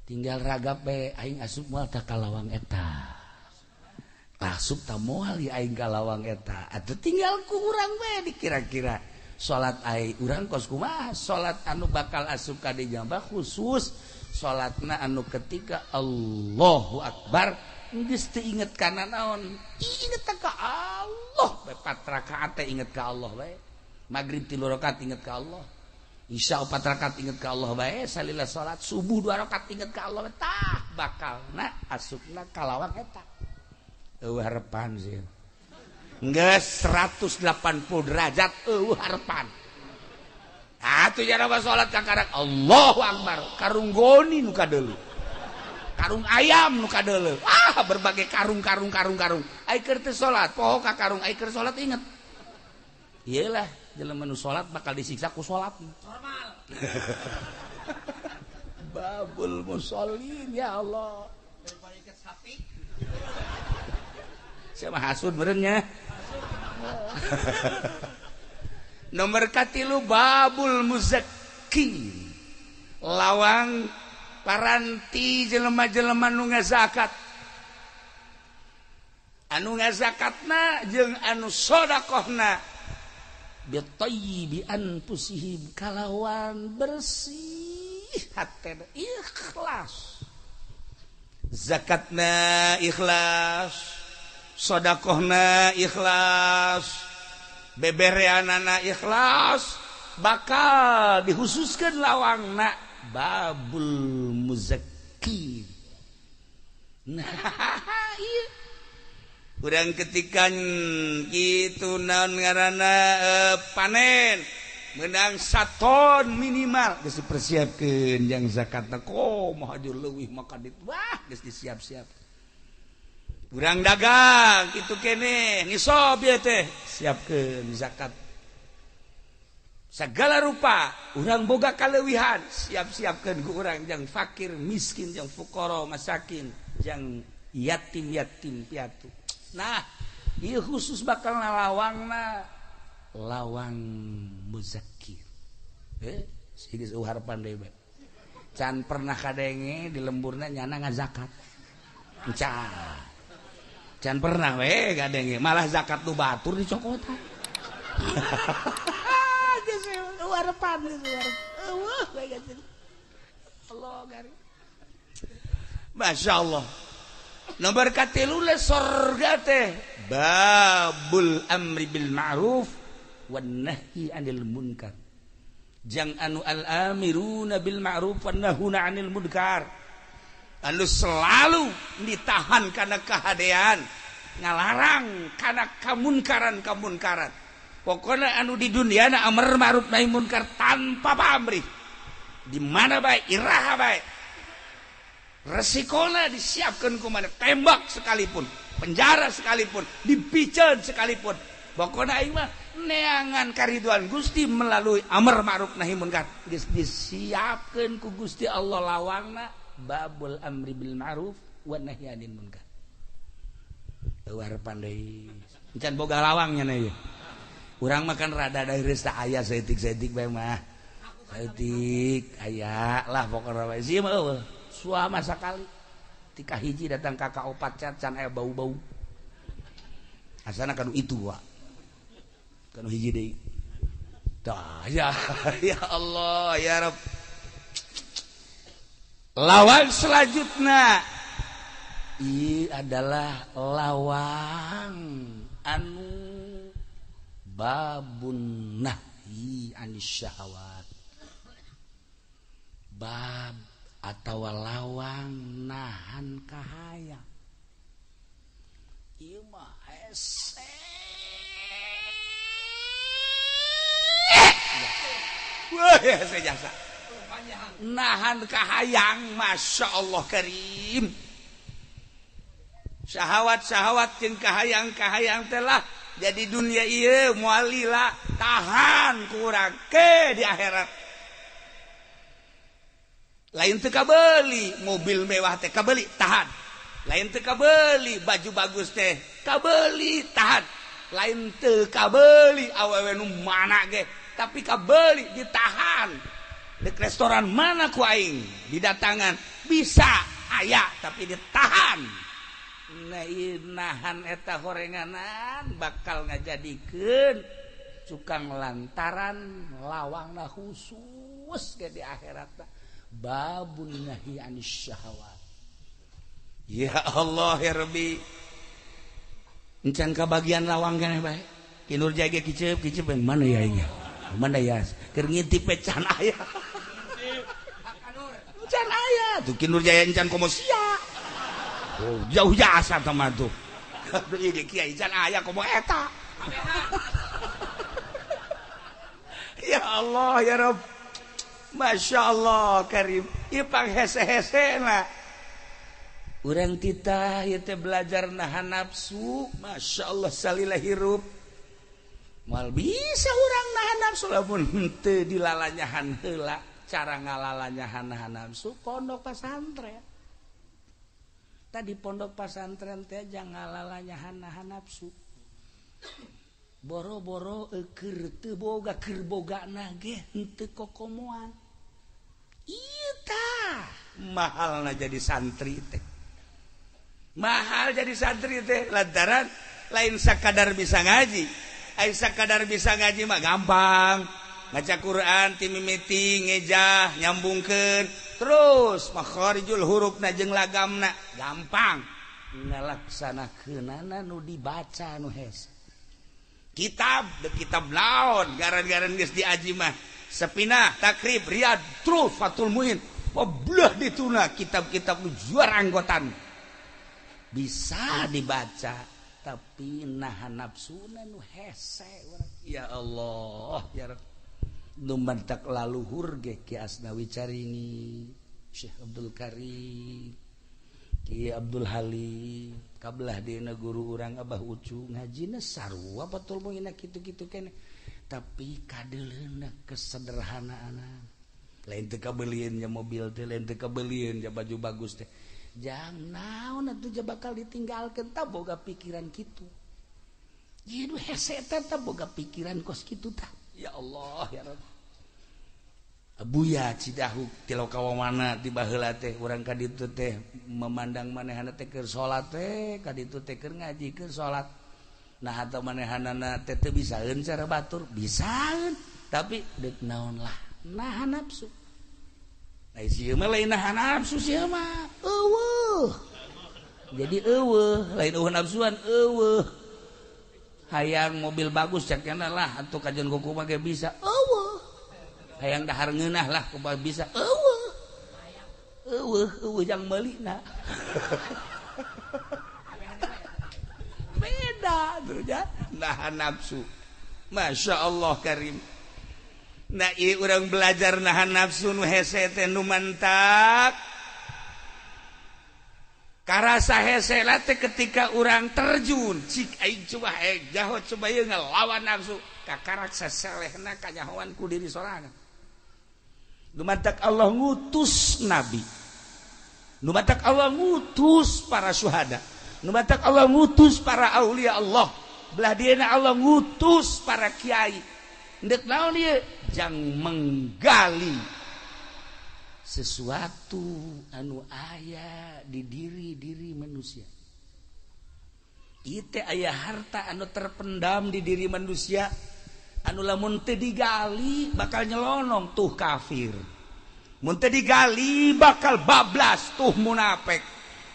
Tinggal ragap bae aing asup moal ta ka lawang eta. Asup ta moal ieu aing ka lawang eta. Atuh tinggal ku urang bae dikira-kira. Salat aing urang kos kumaha? Salat anu bakal asup ka dinya khusus salatna anu ketika Allahu Akbar geus teu inget kana naon, inget ka Allah bae, 4 rakaat teh inget ka Allah bae, magrib 3 rakaat inget ka Allah, isya 4 rakaat inget ka Allah bae, salila salat subuh 2 rakaat inget ka Allah, tah bakalna asupna ka lawang eta. Eueuh harepan sih geus 180 derajat eueuh harepan. Atuh jaraba salat kakarak Allahu Akbar, karung goni nu kadeuleu, karung ayam nu kadeuleu, ah berbagai karung karung karung karung. Ai keur teu salat poho ka karung, ai keur salat inget. Iyalah jelema nu salat bakal disiksa ku salat. Normal. Babul musallin ya Allah. Daripada iket sapi. Saya mah hasud meureun nya. Nomor katilu babul muzakkin, lawang paranti jelema-jelema nu ngazakat, anu ngazakatna jeung anu sodakohna bitayyibi anfusihim, kalawan bersih hatena, ikhlas. Zakatna ikhlas, sodakohna ikhlas, bebereanana ikhlas, bakal dihususkan lawangna babul muzakkin. Nah, iya. Urang ketika gitu naon ngaranna panen menang 1 ton minimal geus dipersiapkeun jang zakatna komo hajur leuwih maka dit wah geus disiap-siap. Urang dagang kitu keneh nisob ieu teh, siapkeun zakat. Segala rupa urang boga kaleuwihan, siap-siapkeun ku urang jang fakir miskin, jang fuqara masakin, jang yatim-yatim piatu. Nah, ieu khusus bakal lawangna lawang muzakir. Geus harapan deui bae. Can pernah kadenge di lemburna nyana ngazakat. Can. Can pernah we kadenge, malah zakat nu batur dicokotan. Geus harapan geus eueuh we geus. Allah gari. Masya Allah. Nomor katilu le sorga teh babul amri bil ma'ruf wan nahyi anil munkar. Jang anu al amiruna bil ma'ruf wan nahuna anil munkar. Anu selalu ditahan karena kehadean, ngalarang karena kamunkaran-kamunkaran. Pokoknya anu di dunia na amar ma'ruf nahi munkar tanpa pamrih. Di mana bae, iraha bae. Resikona disiapkan ku mana, tembak sekalipun, penjara sekalipun, dipiceun sekalipun. Pokoknya aing mah neangan kariduan Gusti melalui amar ma'ruf nahi munkar. Geus disiapkeun ku Gusti Allah lawangna babul amri bil ma'ruf wan nahyi anil munkar. Eueuh harapan deui. Encan boga lawangnya na ieu. Urang mah kan rada daeureuh tah aya saeutik-saeutik bae mah. Saeutik aya lah pokona bae. Sieun mah eueuh. Suama sakali tika hiji datang kakak opat cat can aya bau-bau. Asana kanu itu wa. Kanu hiji deui. Tah ya ya Allah ya Rabb. Lawang selanjutnya ini adalah lawang anu babun nahyi anis syahwat. Bab atau lawang nahan kahayang. Ieu mah hese. Wah, hese jasa. Nahan kahayang, Masya Allah karim. Syahwat-syahwat jeung kahayang-kahayang telah jadi dunia ieu moal lila, tahan kurang ke di akhirat. Lain teu kabeli mobil mewah teh kabeli tahan. Lain teu kabeli baju bagus teh kabeli tahan. Lain teu kabeli awewe nu mana ge tapi kabeli ditahan. Di restoran mana ku aing didatangan bisa aya tapi ditahan. Nah, nahan eta horenganan bakal ngajadikeun cukang lantaran lawangna khusus ke di akhirat. Babun nahi anis syahwat. Ya Allah ya Rabbi. Encan kabagian lawang keneh bae. Ki Nur Jaya kiceup kiceup yang mana ya ini? Mana ya? Keur ngintip can aya. Can aya tuh Ki Nur Jaya encan komo sia. Oh, jauh jasa sama tuh. Aduh ieu kiai can aya komo eta. Ya Allah ya Rabb. Masya Allah karim. Ieu panghese-hese na. Urang titah ieu teh belajar nahan nafsu. Masya Allah salila hirup. Moal bisa urang nahan nafsu lamun henteu dilalanyahan heula. Cara ngalalanyahan nahan nafsu pondok pasantren. Tadi pondok pasantren teh jangan ngalalanyahan nahan nafsu. Boro-boro keur teu boga keur bogana ge henteu kokomoan. Ieu tah mahalna jadi santri teh. Mahal jadi santri teh lantaran lain sakadar bisa ngaji. Ai sakadar bisa ngaji mah gampang. Maca Quran ti mimiti ngejah nyambungkeun terus makharijul hurufna jeung lagamna gampang. Ngalaksanakeunana nu dibaca nu hese. Kitab de kitab laon garan-garan geus diaji mah Sepinah, Takrib, Riyad, terus Fathul Muin. Belah dituna kitab-kitab nu juar anggotan. Bisa dibaca tapi nahan nafsuna nu hese. Ya Allah, ya Rabb. Nu mantak laluhur ge Ki Asnawi Carini, Syekh Abdul Karim. Kiai Abdul Halim kabelah dina guru urang Abah Ucu ngajina sarua Fathul Muin kitu-kitu keneh tapi kadeuleuna kesederhanaan lain teu kabelieun nya mobil teh lain teu kabelieun nya baju bagus teh jang naon atuh bakal ditinggalkeun tah boga pikiran kitu ieu nu hese teh tah boga pikiran kos kitu tah ya Allah ya Rabb. Abuya Cidahu tilau kawawana di baheula teh urang ka ditu teh memandang manehana teh keur salat teh ka ditu teh keur ngaji keur salat nah atau manehanana teh teu bisaeun cara batur bisaeun tapi deuk naon lah nahan nafsu lain sieun mah lain nahan nafsu sieun mah eueuh jadi eueuh lain eueuh nafsuan eueuh hayang mobil bagus cek lah atuh kajian kuku mah ge bisa eueuh hayang dahar ngeunah lah kumaha bisa eueuh eueuh eueuh jang meulina beda tuh ya nahan nafsu Masya Allah karim. Nah ieu urang belajar nahan nafsu nu hese teh nu mantak karasa hese lah teh ketika urang terjun cik aing coba jaho coba ieu ngelawan nafsu kakarak saselehna kanyahoan ku diri sorangan. Lumatak Allah ngutus nabi, lumatak Allah ngutus para syuhada, lumatak Allah ngutus para aulia Allah, belah dieuna Allah ngutus para kiai. Ndek naon ieu? Jang menggali sesuatu anu aya di diri-diri manusia. Ieu teh aya harta anu terpendam di diri manusia. Anu lamun teu digali bakal nyelonong tuh kafir, mun teu digali bakal bablas tuh munafik,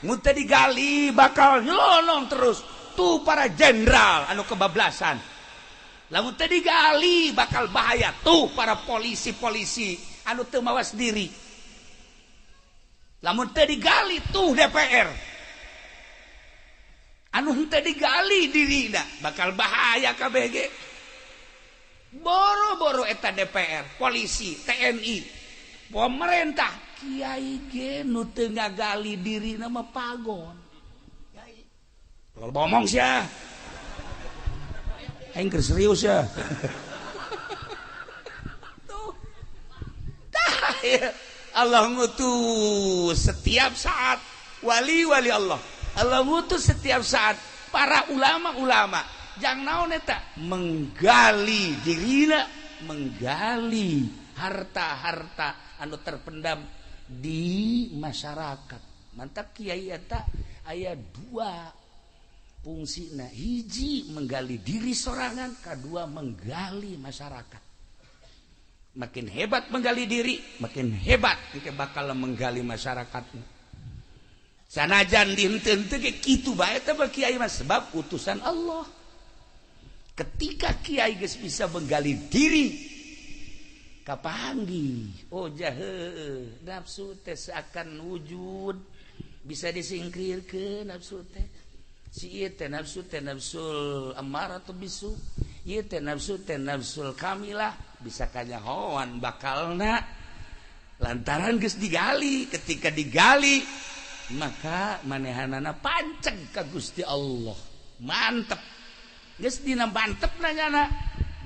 mun teu digali bakal nyelonong terus tuh para jenderal anu kebablasan, lamun teu digali bakal bahaya tuh para polisi-polisi anu teu mawas diri, lamun teu digali tuh DPR anu teu digali dirina bakal bahaya KBG. Boro-boro eta DPR, polisi, TNI, pemerintah, kiai ge nu teu ngagali dirina mah pagon. Kalau bomong sia. Aing keur serius ya. Tuh. Tah ya. Allah ngutus setiap saat wali-wali Allah. Allah ngutus setiap saat para ulama-ulama. Jang naon eta menggali dirina, menggali harta-harta anu terpendam di masyarakat. Mantap kiai eta aya dua fungsina, hiji menggali diri sorangan, kedua menggali masyarakat. Makin hebat menggali diri, makin hebat engke bakal menggali masyarakat. Sanajan dihenteu-henteu ge kitu bae teh kiai mah sebab utusan Allah. Ketika kiai geus bisa menggali diri kapanggih oh jahe nafsu teh seakan wujud bisa disingkirkeun nafsu teh si ieu teh nafsu teh nafsul ammaratu bisu ieu teh nafsul kamilah bisa kanyahoan bakalna lantaran geus digali. Ketika digali maka manehanana panceg ka Gusti Allah mantep. Geus dina mantep nanyana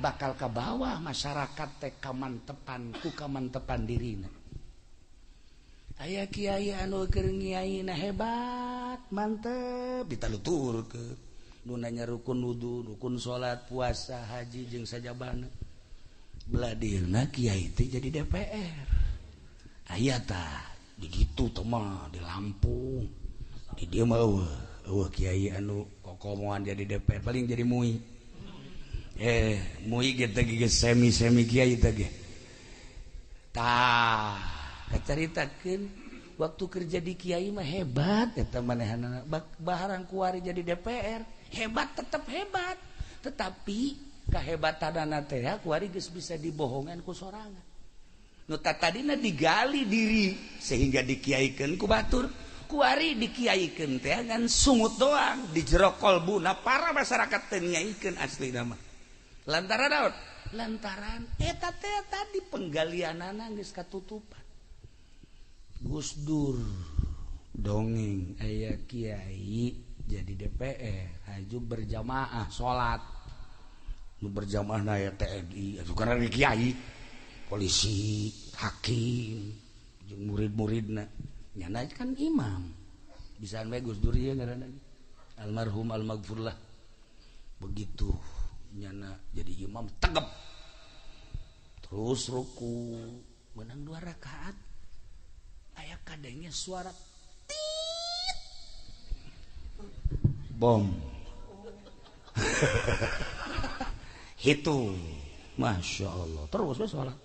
bakal ka bawah masyarakat teh kamantepan ku kamantepan dirina. Aya kiai anu keur ngiaina hebat mantep ditaluturkeun nu nanya rukun wudu, rukun salat, puasa, haji jeung sajabana. Belah dirina kiai teh jadi DPR. Aya tah di ditu teh mah di Lampung. Di dieu mah eueuh kiai anu kokomoan jadi DPR paling jadi MUI. MUI ge teh geus semi-semi kiai teh ge. Tah, kacaritakeun waktu kerja di kiai mah hebat eta manehanana. Baharang kuari jadi DPR, hebat tetep hebat. Tetapi kahebatanana teh kuari geus bisa dibohongan ku sorangan. Nu tadina digali diri sehingga dikiaikeun ku batur. Kuari dikiaikeun teh ngan sungut doang di jero kolbuna para masyarakat teu nyaikeun aslina mah. Lantaran naon? Lantaran eta teh tadi penggalianana geus katutupan. Gus Dur Dongeng aya kiai jadi DPR haju berjamaah salat nu berjamaah na aya TNI atuh karena di kiai polisi hakim jeung murid-muridna nyana kan imam bisaan bae Gus Dur ieu ngaranna almarhum almaghfurlah begitu nyana jadi imam tegep terus ruku menang 2 rakaat aya kadangnya suara tit bom itu Masya Allah terus we sholat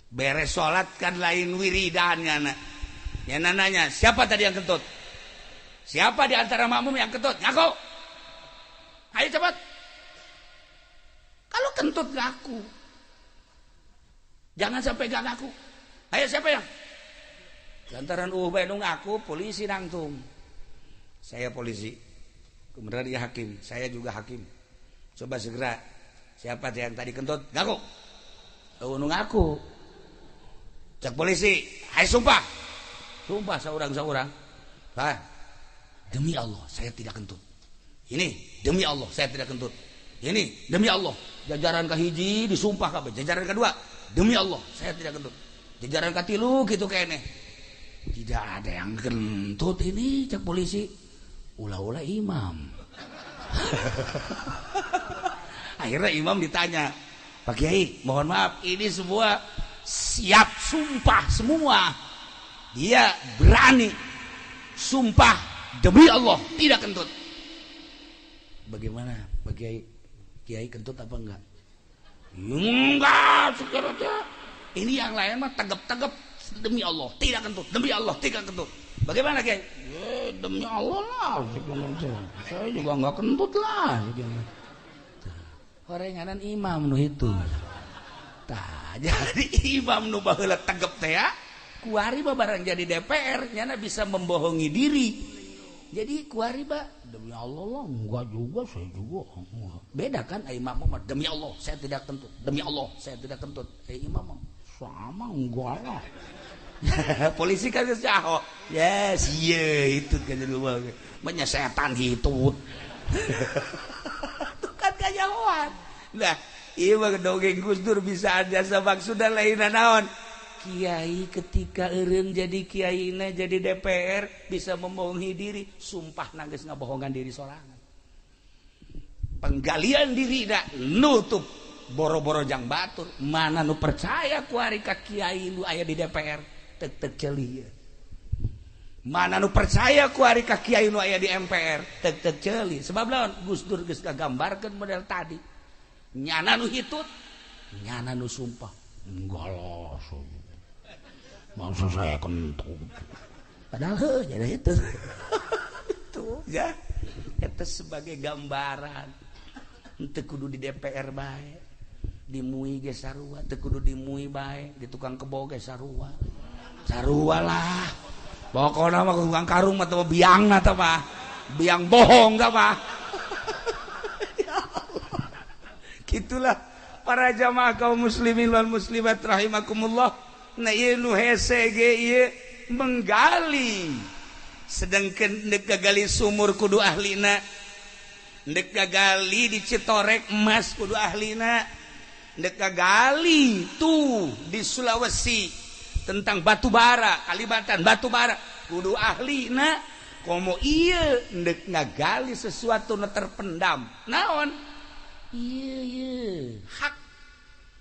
beres sholat kan lain wiridan nyana nyana nanya siapa tadi yang kentut, siapa di antara makmum yang kentut, ngaku ayo cepat. Kalau kentut ngaku, jangan sampai gak ngaku. Ayo siapa yang lantaran bae nu ngaku polisi nangtung. Saya polisi, kemudian dia hakim, saya juga hakim. Coba segera siapa yang tadi kentut ngaku. Nu ngaku. Cek polisi, hai sumpah. Sumpah seorang-seorang. Hah? Demi Allah saya tidak kentut. Ini demi Allah saya tidak kentut. Ini demi Allah. Jajaran kahiji disumpah kabeh, jajaran kedua demi Allah saya tidak kentut. Jajaran katilu gitu kayaknya. Tidak ada yang kentut ini cek polisi. Ulah-ulah imam. Akhirnya imam ditanya, Pak Kiai, mohon maaf, ini semua siap sumpah semua. Dia berani sumpah demi Allah tidak kentut. Bagaimana Pak Kiai? Kiai kentut apa enggak? Enggak, sekarang ini yang lain mah tegep-tegep demi Allah tidak kentut, demi Allah tidak kentut. Bagaimana Kiai? Ya, demi Allah lah, saya juga enggak kentut lah. Horenganan imam nu itu. Tah, jadi imam nu baheula tegep teh ya, kuari mah barang jadi DPR nyana bisa membohongi diri. Jadi kuari bah demi Allah lah enggak juga, saya juga enggak. Beda kan imam mah demi Allah saya tidak kentut, demi Allah saya tidak kentut. Imam mah sama enggak lah. Polisi kan geus caho. Yes, iya itu kan jadi banyak setan hitut. Itu kan kanyahoan. Nah, ieu mah dongeng Gus Dur bisa aja maksudna lain naon. Kiai ketika eureun jadi kiaina jadi DPR bisa membohongi diri, sumpah geus ngabohongan diri sorangan. Penggalian diri da nutup boro-boro jang batur, mana nu percaya kuari ka kiai nu aya di DPR tek-tek ceuli. Mana nu percaya kuari ka kiai nu aya di MPR tek-tek ceuli. Sebab lawan Gus Dur geus ngagambarkeun model tadi. Nyana nu hitut, nyana nu sumpah. Enggak lah, masa saya kentut. Padahal heuh jadi itu. Itu ya. Eta sebagai gambaran. Teu kudu di DPR bae. Di MUI ge sarua, teu kudu di MUI bae, di tukang kebo ge sarua. Sarua lah. Pokona mah tukang karung mah teh biangna teh mah. Biang bohong teh mah. Ya Allah. Gitulah para jamaah kaum muslimin wal muslimat rahimakumullah. Nah ieu nu hese ge ieu menggali. Sedangkan ndek gali sumur kudu ahlina, ndek gali di Citorek emas kudu ahlina, ndek gali tuh di Sulawesi tentang batu bara, Kalimantan batu bara kudu ahlina. Komo ieu ndek ngagali sesuatu nu terpendam. Naon? Ieu ieu hak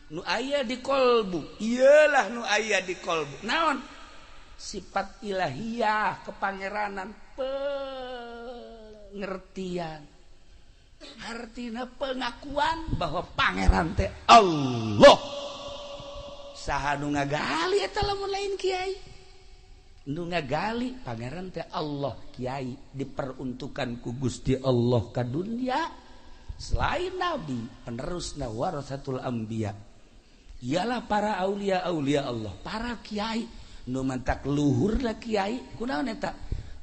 nu aya di kolbu, iyalah nu aya di kolbu. Naon? Sifat ilahiyah, kepangeranan, pengertian. Artinya pengakuan bahwa pangeran teh Allah. Saha nu ngagali eta lamun lain kiai. Nu ngagali pangeran teh Allah, kiai diperuntukkan ku Gusti Allah ka dunia. Selain nabi, penerusna warasatul anbiya. Ialah para aulia-aulia Allah, para kiai nu mantak luhurna kiai kunaon eta?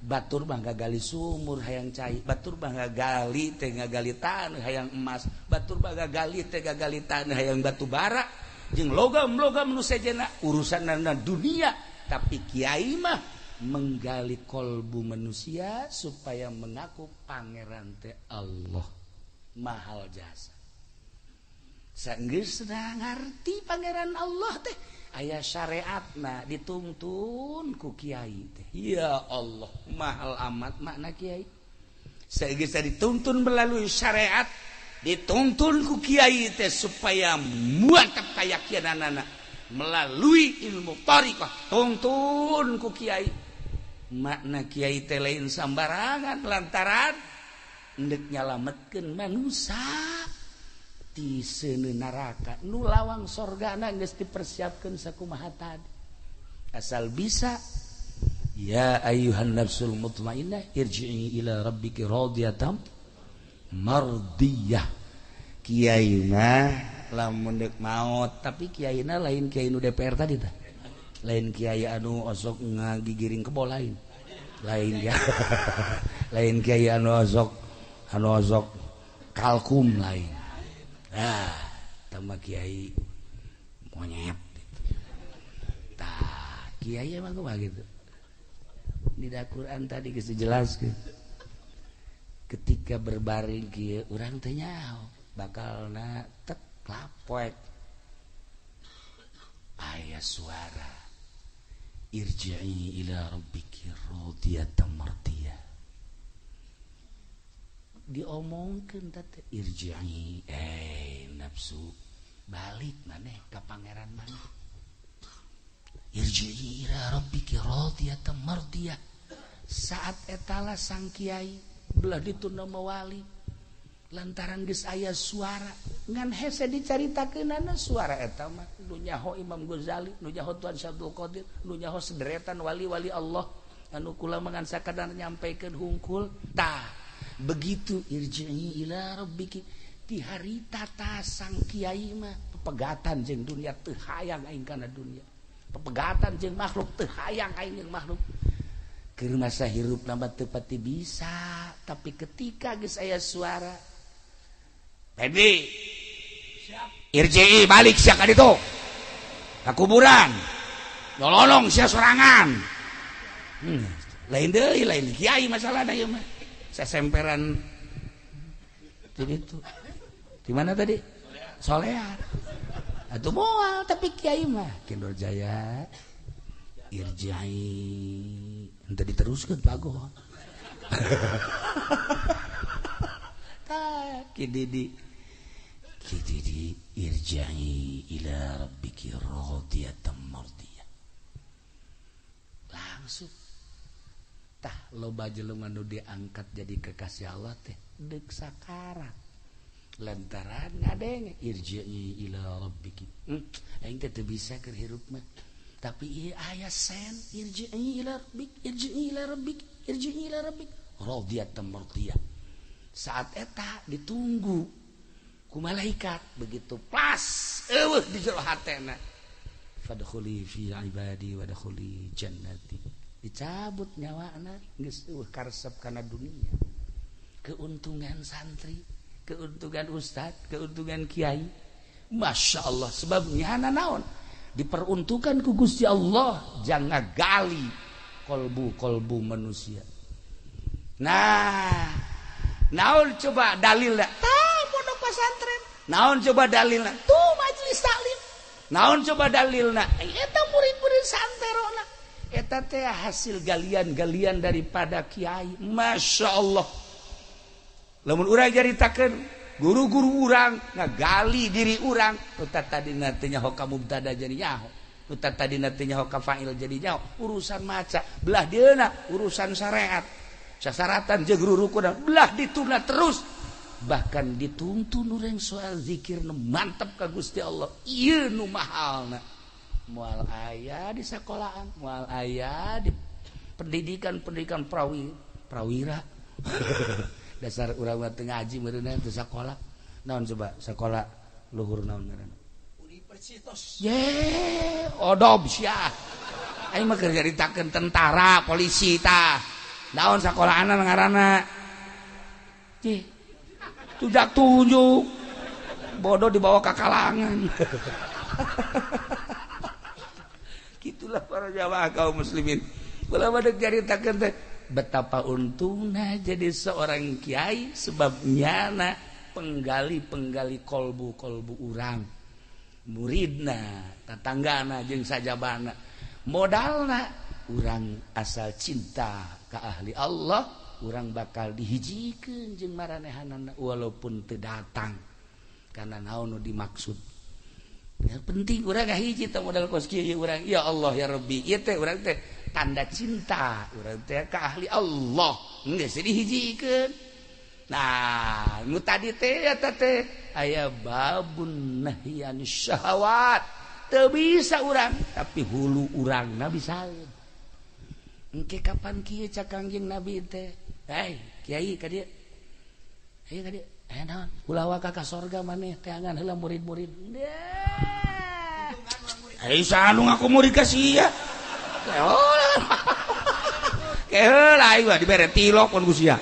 Batur mah ngagali sumur hayang cai, batur mah ngagali teh ngagali taneuh hayang emas, batur mah ngagali teh ngagali taneuh hayang batu bara jeung logam-logam nu sejenna urusanna dunia. Tapi kiai mah Menggali kolbu manusia supaya mengaku pangeran teh Allah mahal jasa. Sanggeus ngarti pangeran Allah teh aya syariatna dituntun ku kiai teh. Ya Allah, mahal amat makna kiai. Sanggeus dituntun melalui syariat, dituntun ku kiai teh supaya mantap kayakinanana melalui ilmu thariqah, tuntun ku kiai. Makna kiai teh lain sambarangan lantaran endek nyalametkeun manusia ti seuneu neraka nu lawang sorgana geus dipersiapkeun sakumaha tadi. Asal bisa ya ayyuhan nafsul mutmainnah irji'i ila rabbiki radiyatan mardiyah. Kiai mah lamun deuk maot, tapi kiaina lain kiai nu DPR tadi tah. Lain kiai anu osok ngagigiring kebo lain. Lain ya. Lain kiai anu osok kalkum lain. Ah, tambah kiai monyet gitu. Tah, kiai emang kumaha gitu. Di Quran tadi geus dijelaskeun. Ketika berbaring kieu urang teh nyaho bakalna tek lapoek. Aya suara irji'i ila rabbiki radiyatan mardiyah. Diomongkeun teh irji'i, nafsu balik maneh ka pangeran maneh. Irji'i ila rabbiki radiyatan mardiyah. Saat etala sang kiai belah ditunda mawali lantaran geus aya suara ngan hese dicaritakeunana suara eta mah nu nyaho Imam Ghazali, nu nyaho Tuan Syabdul Qadir, nu nyaho sederetan wali-wali Allah anu kula mah ngan sakadar nyampaikeun hungkul. Tah begitu irji'i ila rabbiki ti harita ta sang kiai mah pepegatan jeung dunia teu hayang aing kana dunia, pepegatan jeung makhluk teu hayang aing jeung makhluk. Keur masa hirup mah teu pati bisa, tapi ketika geus aya suara Pedi irji'i balik sia ka ditu ka kuburan nololong sia sorangan. Lain deui, lain kiai masalahna ieu mah. Sesemperan di itu di mana tadi Solear atuh moal, tapi kiai mah Kendor Jaya irji'i henteu diteruskeun pagoh. Tah ki Didi ki Didi irji'i ila rabbiki radiyatan mardiyah. Langsung tah loba jelema nu diangkat jadi kekasih Allah teh deuk sakarat lantaran ngadenge irji'i ila rabbiki. Aing teh teu bisa keur hirup mah, tapi ieu aya sen irji'i ila rabbik, irji'i ila rabbik, irji'i ila rabbik radiyatan mardiyah. Saat eta ditunggu ku malaikat, begitu pas eueuh di jero hatena fadkhuli fi ibadi wadkhuli jannati, dicabut nyawana geus eueuh karesep kana dunia. Keuntungan santri, keuntungan ustad, keuntungan kiai, Masya Allah. Sebab nyana naon diperuntukkan ku Gusti Allah jangan gali kolbu-kolbu manusia. Nah, naon coba dalilna? Tah pondok pesantren. Naon coba dalilna? Tuh majelis taklim. Naon coba dalilna? Eta murid-murid santerona. Eta teh hasil galian-galian daripada kiai. Masya Allah. Lamun urang caritakeun guru-guru urang ngagali diri urang, nu tadina teh nyaho ka mubtada jadi nyaho, nu tadina teh nyaho ka fa'il jadi nyaho, urusan maca belah dieuna, urusan syariat sasaratan jeung rurukuna belah dituna terus, bahkan dituntun urang soal zikir nu mantep ka Gusti Allah. Ieu nu mahalna moal aya di sekolahan, moal aya di pendidikan-pendidikan prawira. Dasar urang mah teu ngaji meureunna teu sakola. Naon coba sakola luhur naon ngaranna? Universitas. Ye, odob sia. Aing mah keur nyaritakeun tentara, polisi tah. Naon sakolahanna ngaranna? Cih. Tujak tunjuk. Bodoh dibawa ka kalangan. Gitulah para jamaah kaum muslimin. Kula mah deuk caritakeun teh betapa untungna jadi seorang kiai sebab nyana penggali-penggali kolbu-kolbu urang. Muridna, tatanggana jeung sajabana. Modalna urang asal cinta ka ahli Allah, urang bakal dihijikeun jeung maranehanana walaupun teu datang. Karena naon nu dimaksud. Yang penting urang hiji teh modal kos kieu urang. Ya Allah ya Rabbi, ieu teh urang teh tanda cinta urang teh ka ahli Allah. Geus dihijikeun. Nah, nu tadi teh eta teh aya babun nahyi anis syahawat. Teu bisa urang, tapi hulu urangna bisaeun. Engke kapan kieu cak Kangjeng Nabi teh? Hei, kiai ka dieu. Hayu ka dieu. Aya naon? Ulah waka ka sorga maneh teangan heula murid-murid. Ai saha nu ngaku murid ka sia? Keheula aing mah dibere tilok pun ku sia.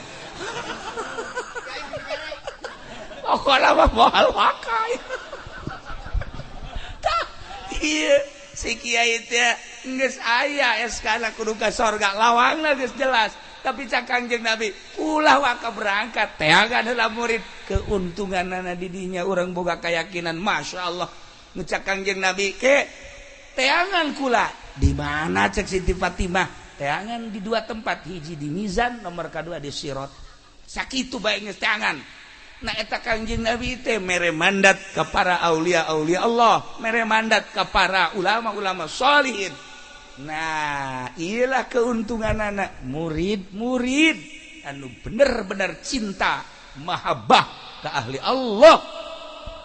Pokona mah moal waka. Tah, ieu si kiai teh geus aya SK-na kudu ka sorga, lawangna geus jelas. Tapi cak Kangjeng Nabi ulah waka berangkat teangan heula murid. Keuntunganana di dinya urang boga keyakinan Masya Allah. Ngecak Kangjeng Nabi ke teangan kula di mana cek Siti Fatimah teangan di dua tempat, hiji di mizan, nomor kedua di sirot. Sakitu bae geus teangan. Nah eta Kangjeng Nabi teh mere mandat ka para aulia-aulia Allah, mere mandat ka para ulama-ulama sholihin. Nah, iyalah keuntungan anak murid-murid anu bener-bener cinta mahabbah ke ahli Allah.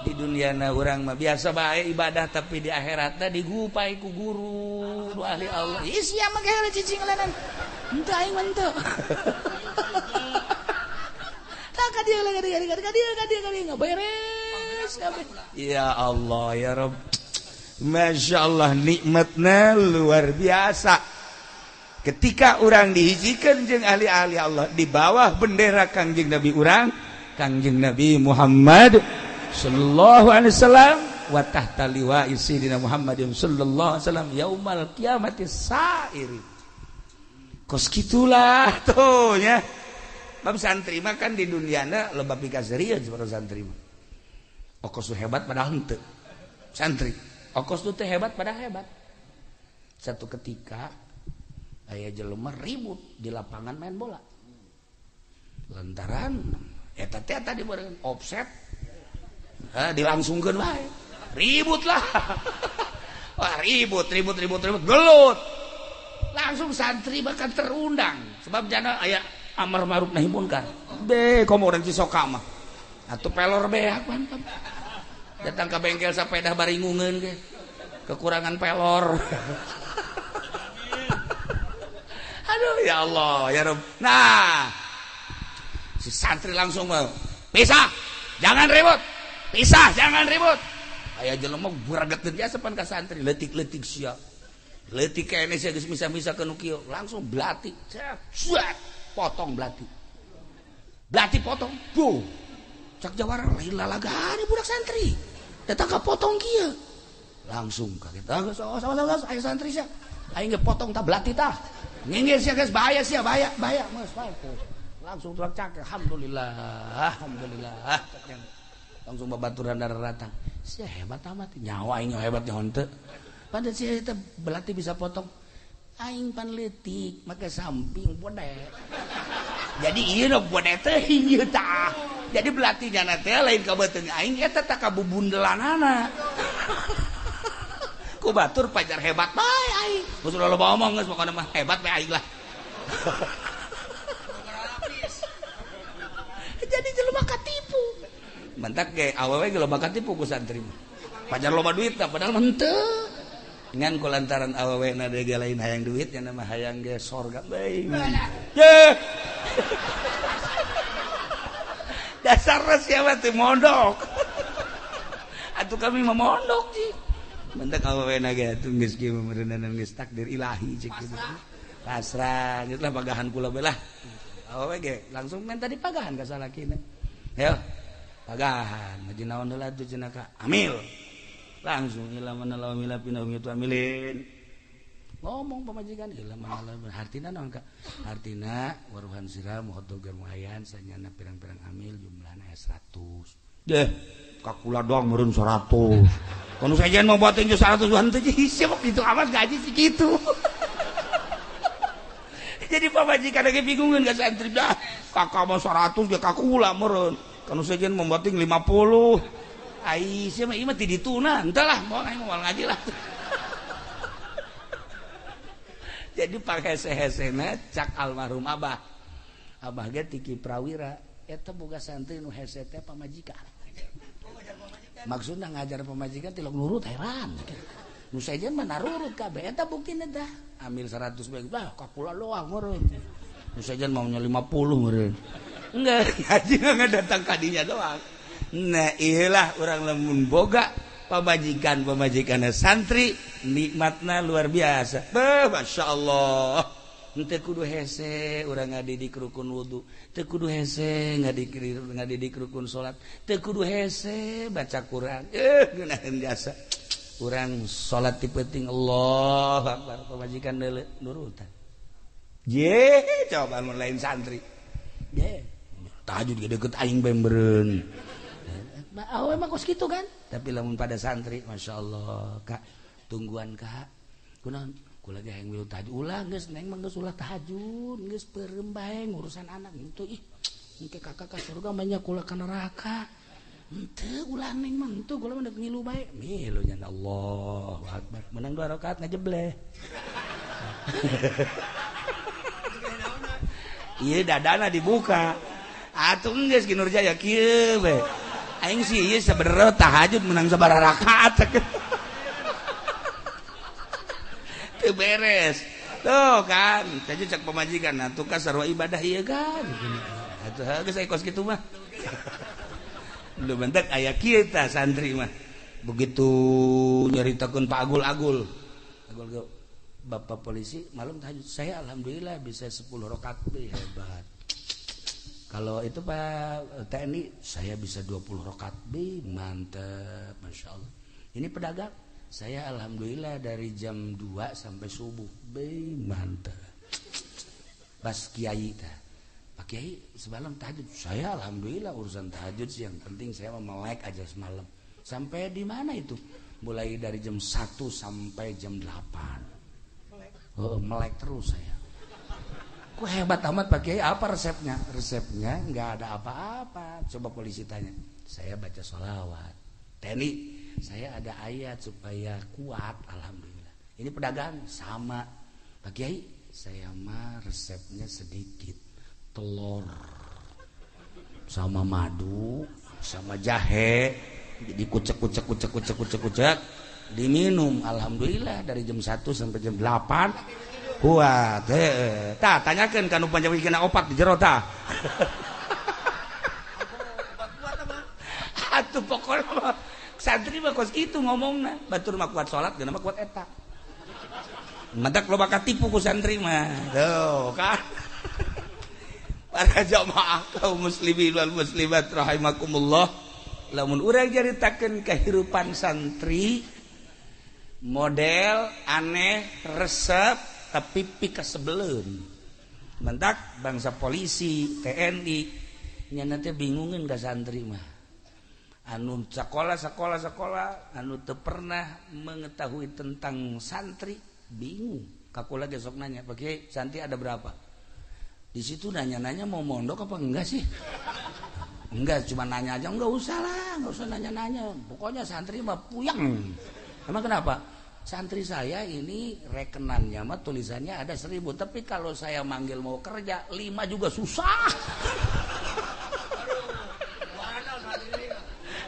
Di duniana urang mah biasa bae ibadah, tapi di akhiratna digupai ku guru nu ahli Allah. Ih sia mah geus cicing lanan. Henteu aing mah henteu. Tah ka dieu ka dieu ka dieu ka dieu ka dieu beres kabeh. Ya Allah ya Rabb. Masya Allah nikmatnya luar biasa. Ketika orang dihijikan jeung ahli-ahli Allah di bawah bendera Kangjeng Nabi urang, Kangjeng Nabi Muhammad sallallahu alaihi wasallam wa tahta liwa'i sayyidina Muhammadin sallallahu alaihi wasallam yaumal qiyamati sairi. Kos kitulah tuh nya. Bab santri mah kan di duniana loba pikaserian para santri mah. Okos hebat padahal henteu. Santri okos itu teh hebat pada hebat. Satu ketika aya jelema ribut di lapangan main bola. Lantaran eta teh tadi bareng offset. Dilangsungkeun wae. Ribut lah. Wah, ribut ribut ribut ribut gelut. Langsung santri bahkan terundang sebab jana aya amar ma'ruf nahi munkar. Be komo urang Cisoka mah. Atuh pelor beak mantap. Datang ke bengkel sepeda baringungeun ge. Kekurangan pelor. Aduh ya Allah ya Rabb. Nah, si santri langsung mau pisah, jangan ribut. Pisah, jangan ribut. Aya jelema gregeteun biasa pan ka santri, leutik-leutik sia. Leutik kene sia geus misah-misah ke nu kieu, langsung belati. Cet, potong belati. Belati potong. Buh. Cak jawara lain lalagane budak santri. Datang ka potong kieu. Langsung kaget. Ah, geus awas aya santri sia. Aing ge potong tah belati tah. Nginggir sia geus bahaya sia, bahaya, bahaya. Geus bae. Langsung tulak cak. Alhamdulillah, alhamdulillah. Langsung babaturan darah datang. Sia hebat amat. Nyawa aing hebat nyaho henteu. Padahal sia eta belati bisa potong. Aing pan leutik make samping bode. Jadi ieu nu bode teh ieu tah. Jadi belatinya teh lain ka beuteung aing eta tah kabubundelanana. Ku batur pajar hebat bae aing. Geus loba omong geus pokona mah hebat bae aing lah. Jadi jelema katipu. Mantak ge awewe ge loba katipu ku santri mah. Pajar loba duit tah padahal mah henteu. Ngan ku lantaran awewe na deui lain hayang duit nya mah hayang ge sorga bae. Ye. Dasar siapa teh mondok. Atuh kami mah mondok sih. Mentak awewe na ge atuh geus kieu meureunana geus takdir ilahi cek kitu. Pasrah, geus lah pagahan kula bae lah. Awewe ge langsung minta dipagahan ka salakina. Yo. Pagahan, ngaji naon heula tuh cenah ka amil. Langsung ila mana lawa mila pina itu amilin. Ngomong pamajikan ieu mana hartina naon ka? Hartina waruhan siram hotdog lumayan sanyana pirang-pirang amil jumlahna 100. Deh, kakula doang meureun 100. Kono sajian mau buatin 100 henteu hese itu amat gaji segitu. Jadi pamajikan lagi bingungan ka santri dah. Kakak mau 100 ge kakula meureun. Kono sajian mau buatin 50. Ai sia mah ieu mah ti dituna, henteu lah moal aing moal ngaji lah. Jadi panghese-hesena cak almarhum abah. Abah ge tiki prawira eta boga santri nu hese teh pamajikan. Maksudna ngajar pamajikan tilok nurut heran. Nu sejen mah narurut kabeh eta buktina tah. Ambil 100 bae bah kakula doang meureun. Nu sejen maunya 50 meureun. Enggak, ngaji enggak datang kadinya doang. Nah, ieulah urang lamun boga pamajikan-pamajikanna santri nikmatna luar biasa. Beuh, Masya Allah. Teu kudu hese urang ngadidik rukun wudu, teu kudu hese ngadidik rukun salat, teu kudu hese baca Quran. Ngeunaheun jasa. Urang salat ti peuting Allahu Akbar pamajikan deuleu nurutan. Ye, coba mun lain santri. Ye, tahajud ge deukeut aing bae meureun. Awe mah kos kitu kan? Tapi lamun pada santri, Masya Allah, Kak, tungguan Kak. Kunaon? Kula ge hayang milu tahajud. Ulah geus neng mah geus ulah tahajud, geus peureum bae ngurusan anak henteu ih. Engke kakak ka surga mah nya kula ka neraka. Henteu ulah neng mah henteu kula mah deuk milu bae. Milu nya Allahu Akbar. Menang 2 rakaat ngajebleh. Ieu dadana dibuka. Atuh geus Ki Nurjaya kieu bae. Aing sih ieu sabenerna tahajud menang sabaraha rakaat. Teu beres. Tuh kan, tadi cak pamajikan atuh ka sarua ibadah ieu kan. Atuh geus aya kos kitu mah. Lu bentak aya kieu tah santri mah. Begitu nyaritakeun Pak Agul-agul. Agul ge Bapak polisi malam tahajud, saya alhamdulillah bisa 10 rakaat, hebat. Kalau itu Pak TNI, saya bisa 20 rakaat, mantep, Masya Allah. Ini pedagang, saya alhamdulillah dari jam 2 sampai subuh, mantep. Pas kiai tah, Pak Kiai semalam tahajud, saya alhamdulillah urusan tahajud sih yang penting saya mau melek aja semalam. Sampai di mana itu? Mulai dari jam 1 sampai jam 8. Oh, melek terus saya. Kok hebat amat Pak Kiai, apa resepnya? Resepnya nggak ada apa-apa. Coba polisi tanya. Saya baca sholawat. TNI, saya ada ayat supaya kuat, alhamdulillah. Ini pedagang sama. Pak Kiai, saya mah resepnya sedikit. Telur sama madu sama jahe. Jadi kucek kucek kucek kucek kucek kucek diminum, alhamdulillah dari jam 1 sampai jam 8 kuat. Tah tanyakeun ka nu panjang kena opat di jero tah. Atuh pokona santri mah kos kitu ngomongna, batur mah kuat salat geuna mah kuat eta. Matak loba katipu ku santri mah. Tuh kan. Para jamaah kaum muslimin wal muslimat rahimakumullah, lamun urang caritakeun kehidupan santri model aneh resep tapi pikasebeleun. Mentak bangsa polisi TNI nya nanti bingungin ka santri mah. Anu sekolah anu teu pernah mengetahui tentang santri bingung. Kakula ge sok nanya, "Pak Kiai, santri ada berapa?" Di situ nanya-nanya mau mondok apa enggak sih? Enggak, cuma nanya aja, enggak usah lah, enggak usah nanya-nanya. Pokoknya santri mah puyeng. Emang kenapa? Santri saya ini rekenannya mah tulisannya ada 1000, tapi kalau saya manggil mau kerja 5 juga susah.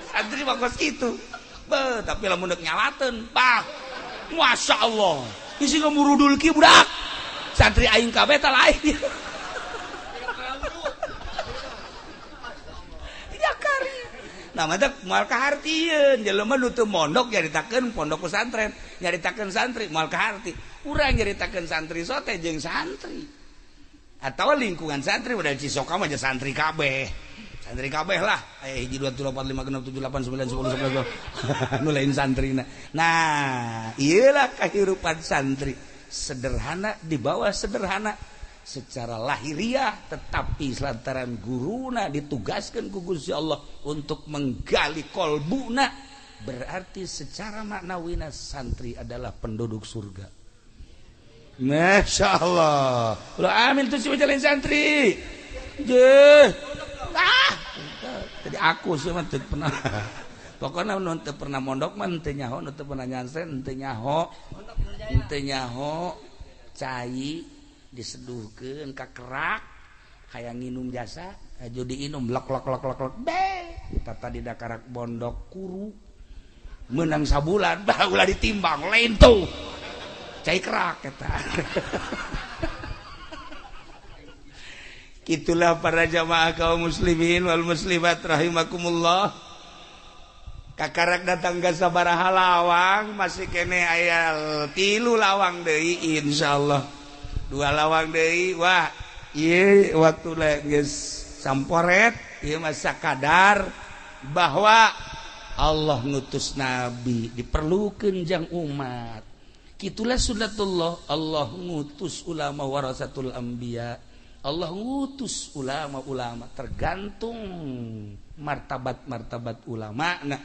Santri mah kos kitu. Beuh, tapi lamun deuk nyalateun, pak. Masya Allah. Isi ngamurudul ki budak. Santri aing kabeh tah lain. Nah, mantap moal kahartieun jelema nu teu mondok nyaritakeun pondok pesantren, nyaritakeun santri moal kaharti. Urang nyaritakeun santri sote jeung santri. Atawa lingkungan santri udah Cisoka mah santri kabeh. Santri kabeh lah. Aya 1 2 3 4 5 6 7 8 9 10 11. Nu lain santrina. Nah, ieulah kehidupan santri. sederhana di bawah sederhana secara lahiriah, tetapi lantaran guruna ditugaskan ku Gusti Allah untuk menggali kolbuna, berarti secara maknawina santri adalah penduduk surga. Masya Allah. Lo amin tuh si jalan santri. Je. Ah, tadi aku sih mah teu pernah. Pokoknya nu teu pernah mondok mah teu nyaho, nu teu pernah nyantren teu nyaho. Teu nyaho cai diseduhkeun ka kerak hayang nginum jasa aju diinum lok lok lok lok lok be tata di dakarak bondok kuru menang sabulan bah ulah ditimbang lain tuh cai kerak eta. Itulah para jamaah kaum muslimin wal muslimat rahimakumullah. Kakarak datang ke sabaraha lawang masih kene aya 3 lawang deui insyaallah. 2 lawang deui wah ieu waktu geus samporet ieu mah sakadar bahwa Allah ngutus nabi diperlukeun jang umat. Kitulah sunatullah, Allah ngutus ulama warasatul anbiya, Allah ngutus ulama-ulama tergantung martabat-martabat ulama. Nah,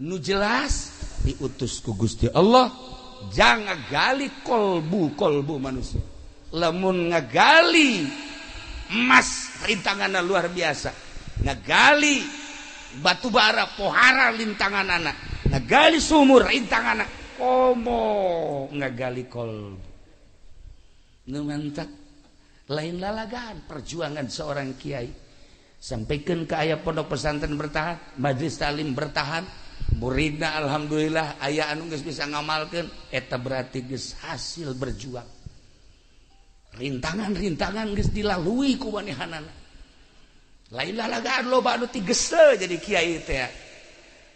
nu jelas diutus ku Gusti Allah jangan ngagali kolbu-kolbu manusia. Lamun ngagali emas rintanganna luar biasa, ngagali batu bara pohara lintanganana, ngagali sumur rintanganana, komo ngagali kolbu. Nu mantak lain lalagaan perjuangan seorang kiai. Sampaikan ke aya pondok pesantren bertahan, majelis taklim bertahan, muridna alhamdulillah aya anu geus bisa ngamalkeun, eta berarti geus hasil berjuang. Rintangan-rintangan geus dilalui ku manehanana. Lain lalagaan loba anu ti gese jadi kiai teh.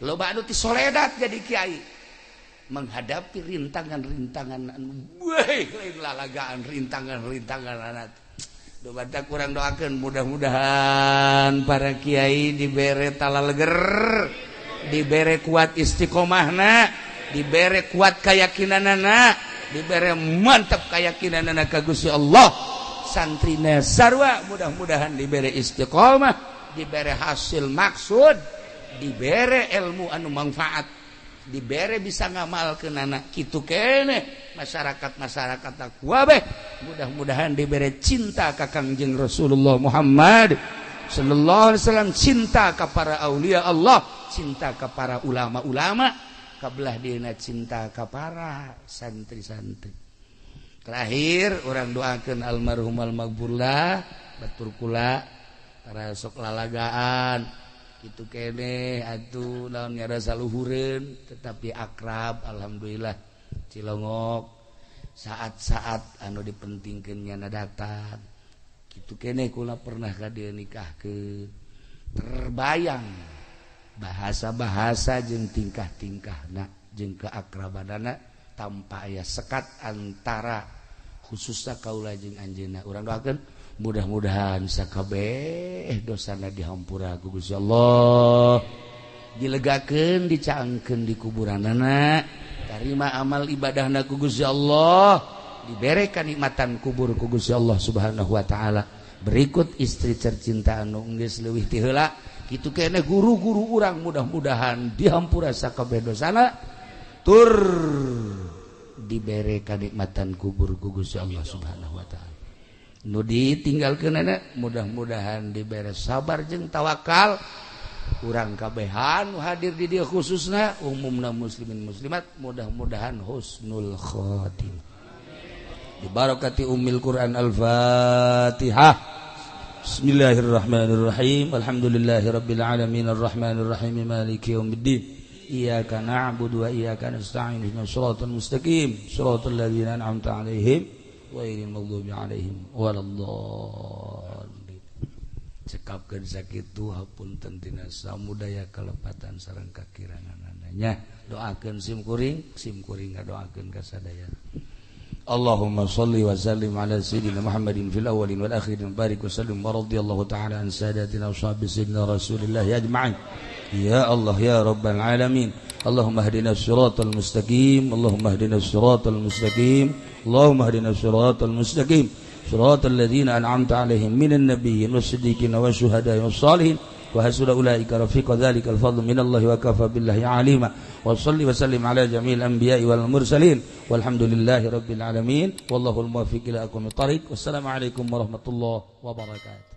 Loba anu ti soledat jadi kiai. Menghadapi rintangan-rintangan anu weh lain lalagaan rintangan-rintangan anak. Doa kurang doakan mudah-mudahan para kiai dibere talaleger, dibere kuat istiqomahna, dibere kuat keyakinanana, dibere mantap keyakinanana ka Gusti Allah. Santrina sarua mudah-mudahan dibere istiqomah, dibere hasil maksud, dibere ilmu anu manfaat, dibere bisa ngamalkeun anak kitu keneh masyarakat-masyarakat takwa beh mudah-mudahan dibere cinta ka Kangjeng Rasulullah Muhammad sallallahu alaihi wasallam, cinta ka para aulia Allah, cinta ka para ulama-ulama, kabelah dieuna cinta ka para santri-santri. Terakhir urang doakeun almarhum almaghfurlah batur kula para sok lalagaan kitu keneh atuh naon ngarasa luhureun tetapi akrab alhamdulillah. Cilongok saat-saat anu dipentingkeun nyana datang kitu keneh kula pernah ka dieu nikahkeun, terbayang bahasa-bahasa jeung tingkah-tingkahna jeung keakrabanana tanpa aya sekat antara khususna kaula jeung anjeunna. Urang doakeun mudah-mudahan sakabeh dosana dihampura ku Gusti Allah, dilegakeun dicaangkeun di kuburanana, tarima amal ibadahna ku Gusti Allah, dibere kanikmatan kubur ku Gusti Allah Subhanahu wa taala. Berikut istri tercinta anu geus leuwih ti heula kitu keneh guru-guru urang mudah-mudahan dihampura sakabeh dosana tur dibere kanikmatan kubur ku Gusti Allah Subhanahu wa taala. Nu ditinggalkeun mudah-mudahan dibere sabar jeung tawakal. Urang kabehan hadir di dieu khususna umumna muslimin muslimat mudah-mudahan husnul khatimah. Dibarakati ummil Quran al-Fatihah. Bismillahirrahmanirrahim. Alhamdulillahirabbil alamin arrahmanirrahim maliki yaumiddin. Iyyaka na'budu wa iyyaka nasta'in ihdinas siratal mustaqim siratal ladzina an'amta 'alaihim ghairil maghdubi 'alaihim waladdallin. Cekapkeun sakitu hapunten tina samudaya kalepatan sareng kakiranganana. Doakeun sim kuring, sim kuring ngadoakeun ka sadaya. Allahumma shalli wa sallim ala sayyidina Muhammadin fil awwalin wal akhirin barik wa sallim wa radhiyallahu ta'ala an sadatina ashabi sayyidina Rasulillah ajma'in. Ya Allah ya Rabbal alamin. Allahumma hdina siratal mustaqim, Allahumma hdina siratal mustaqim, Allahumma hdina siratal mustaqim siratal ladzina an'amta 'alaihim minan nabiyyin was-siddiqin wasyuhada'i was-shalihin wa hasuna ulaika rafiqa dzalikal fadlu minallahi wa kafa billahi 'alima. Wa shalli wa sallim 'ala jami'il anbiya'i wal mursalin walhamdulillahi rabbil alamin wallahul muwaffiq ila aqwamit thariq. Wassalamu alaikum warahmatullahi wabarakatuh.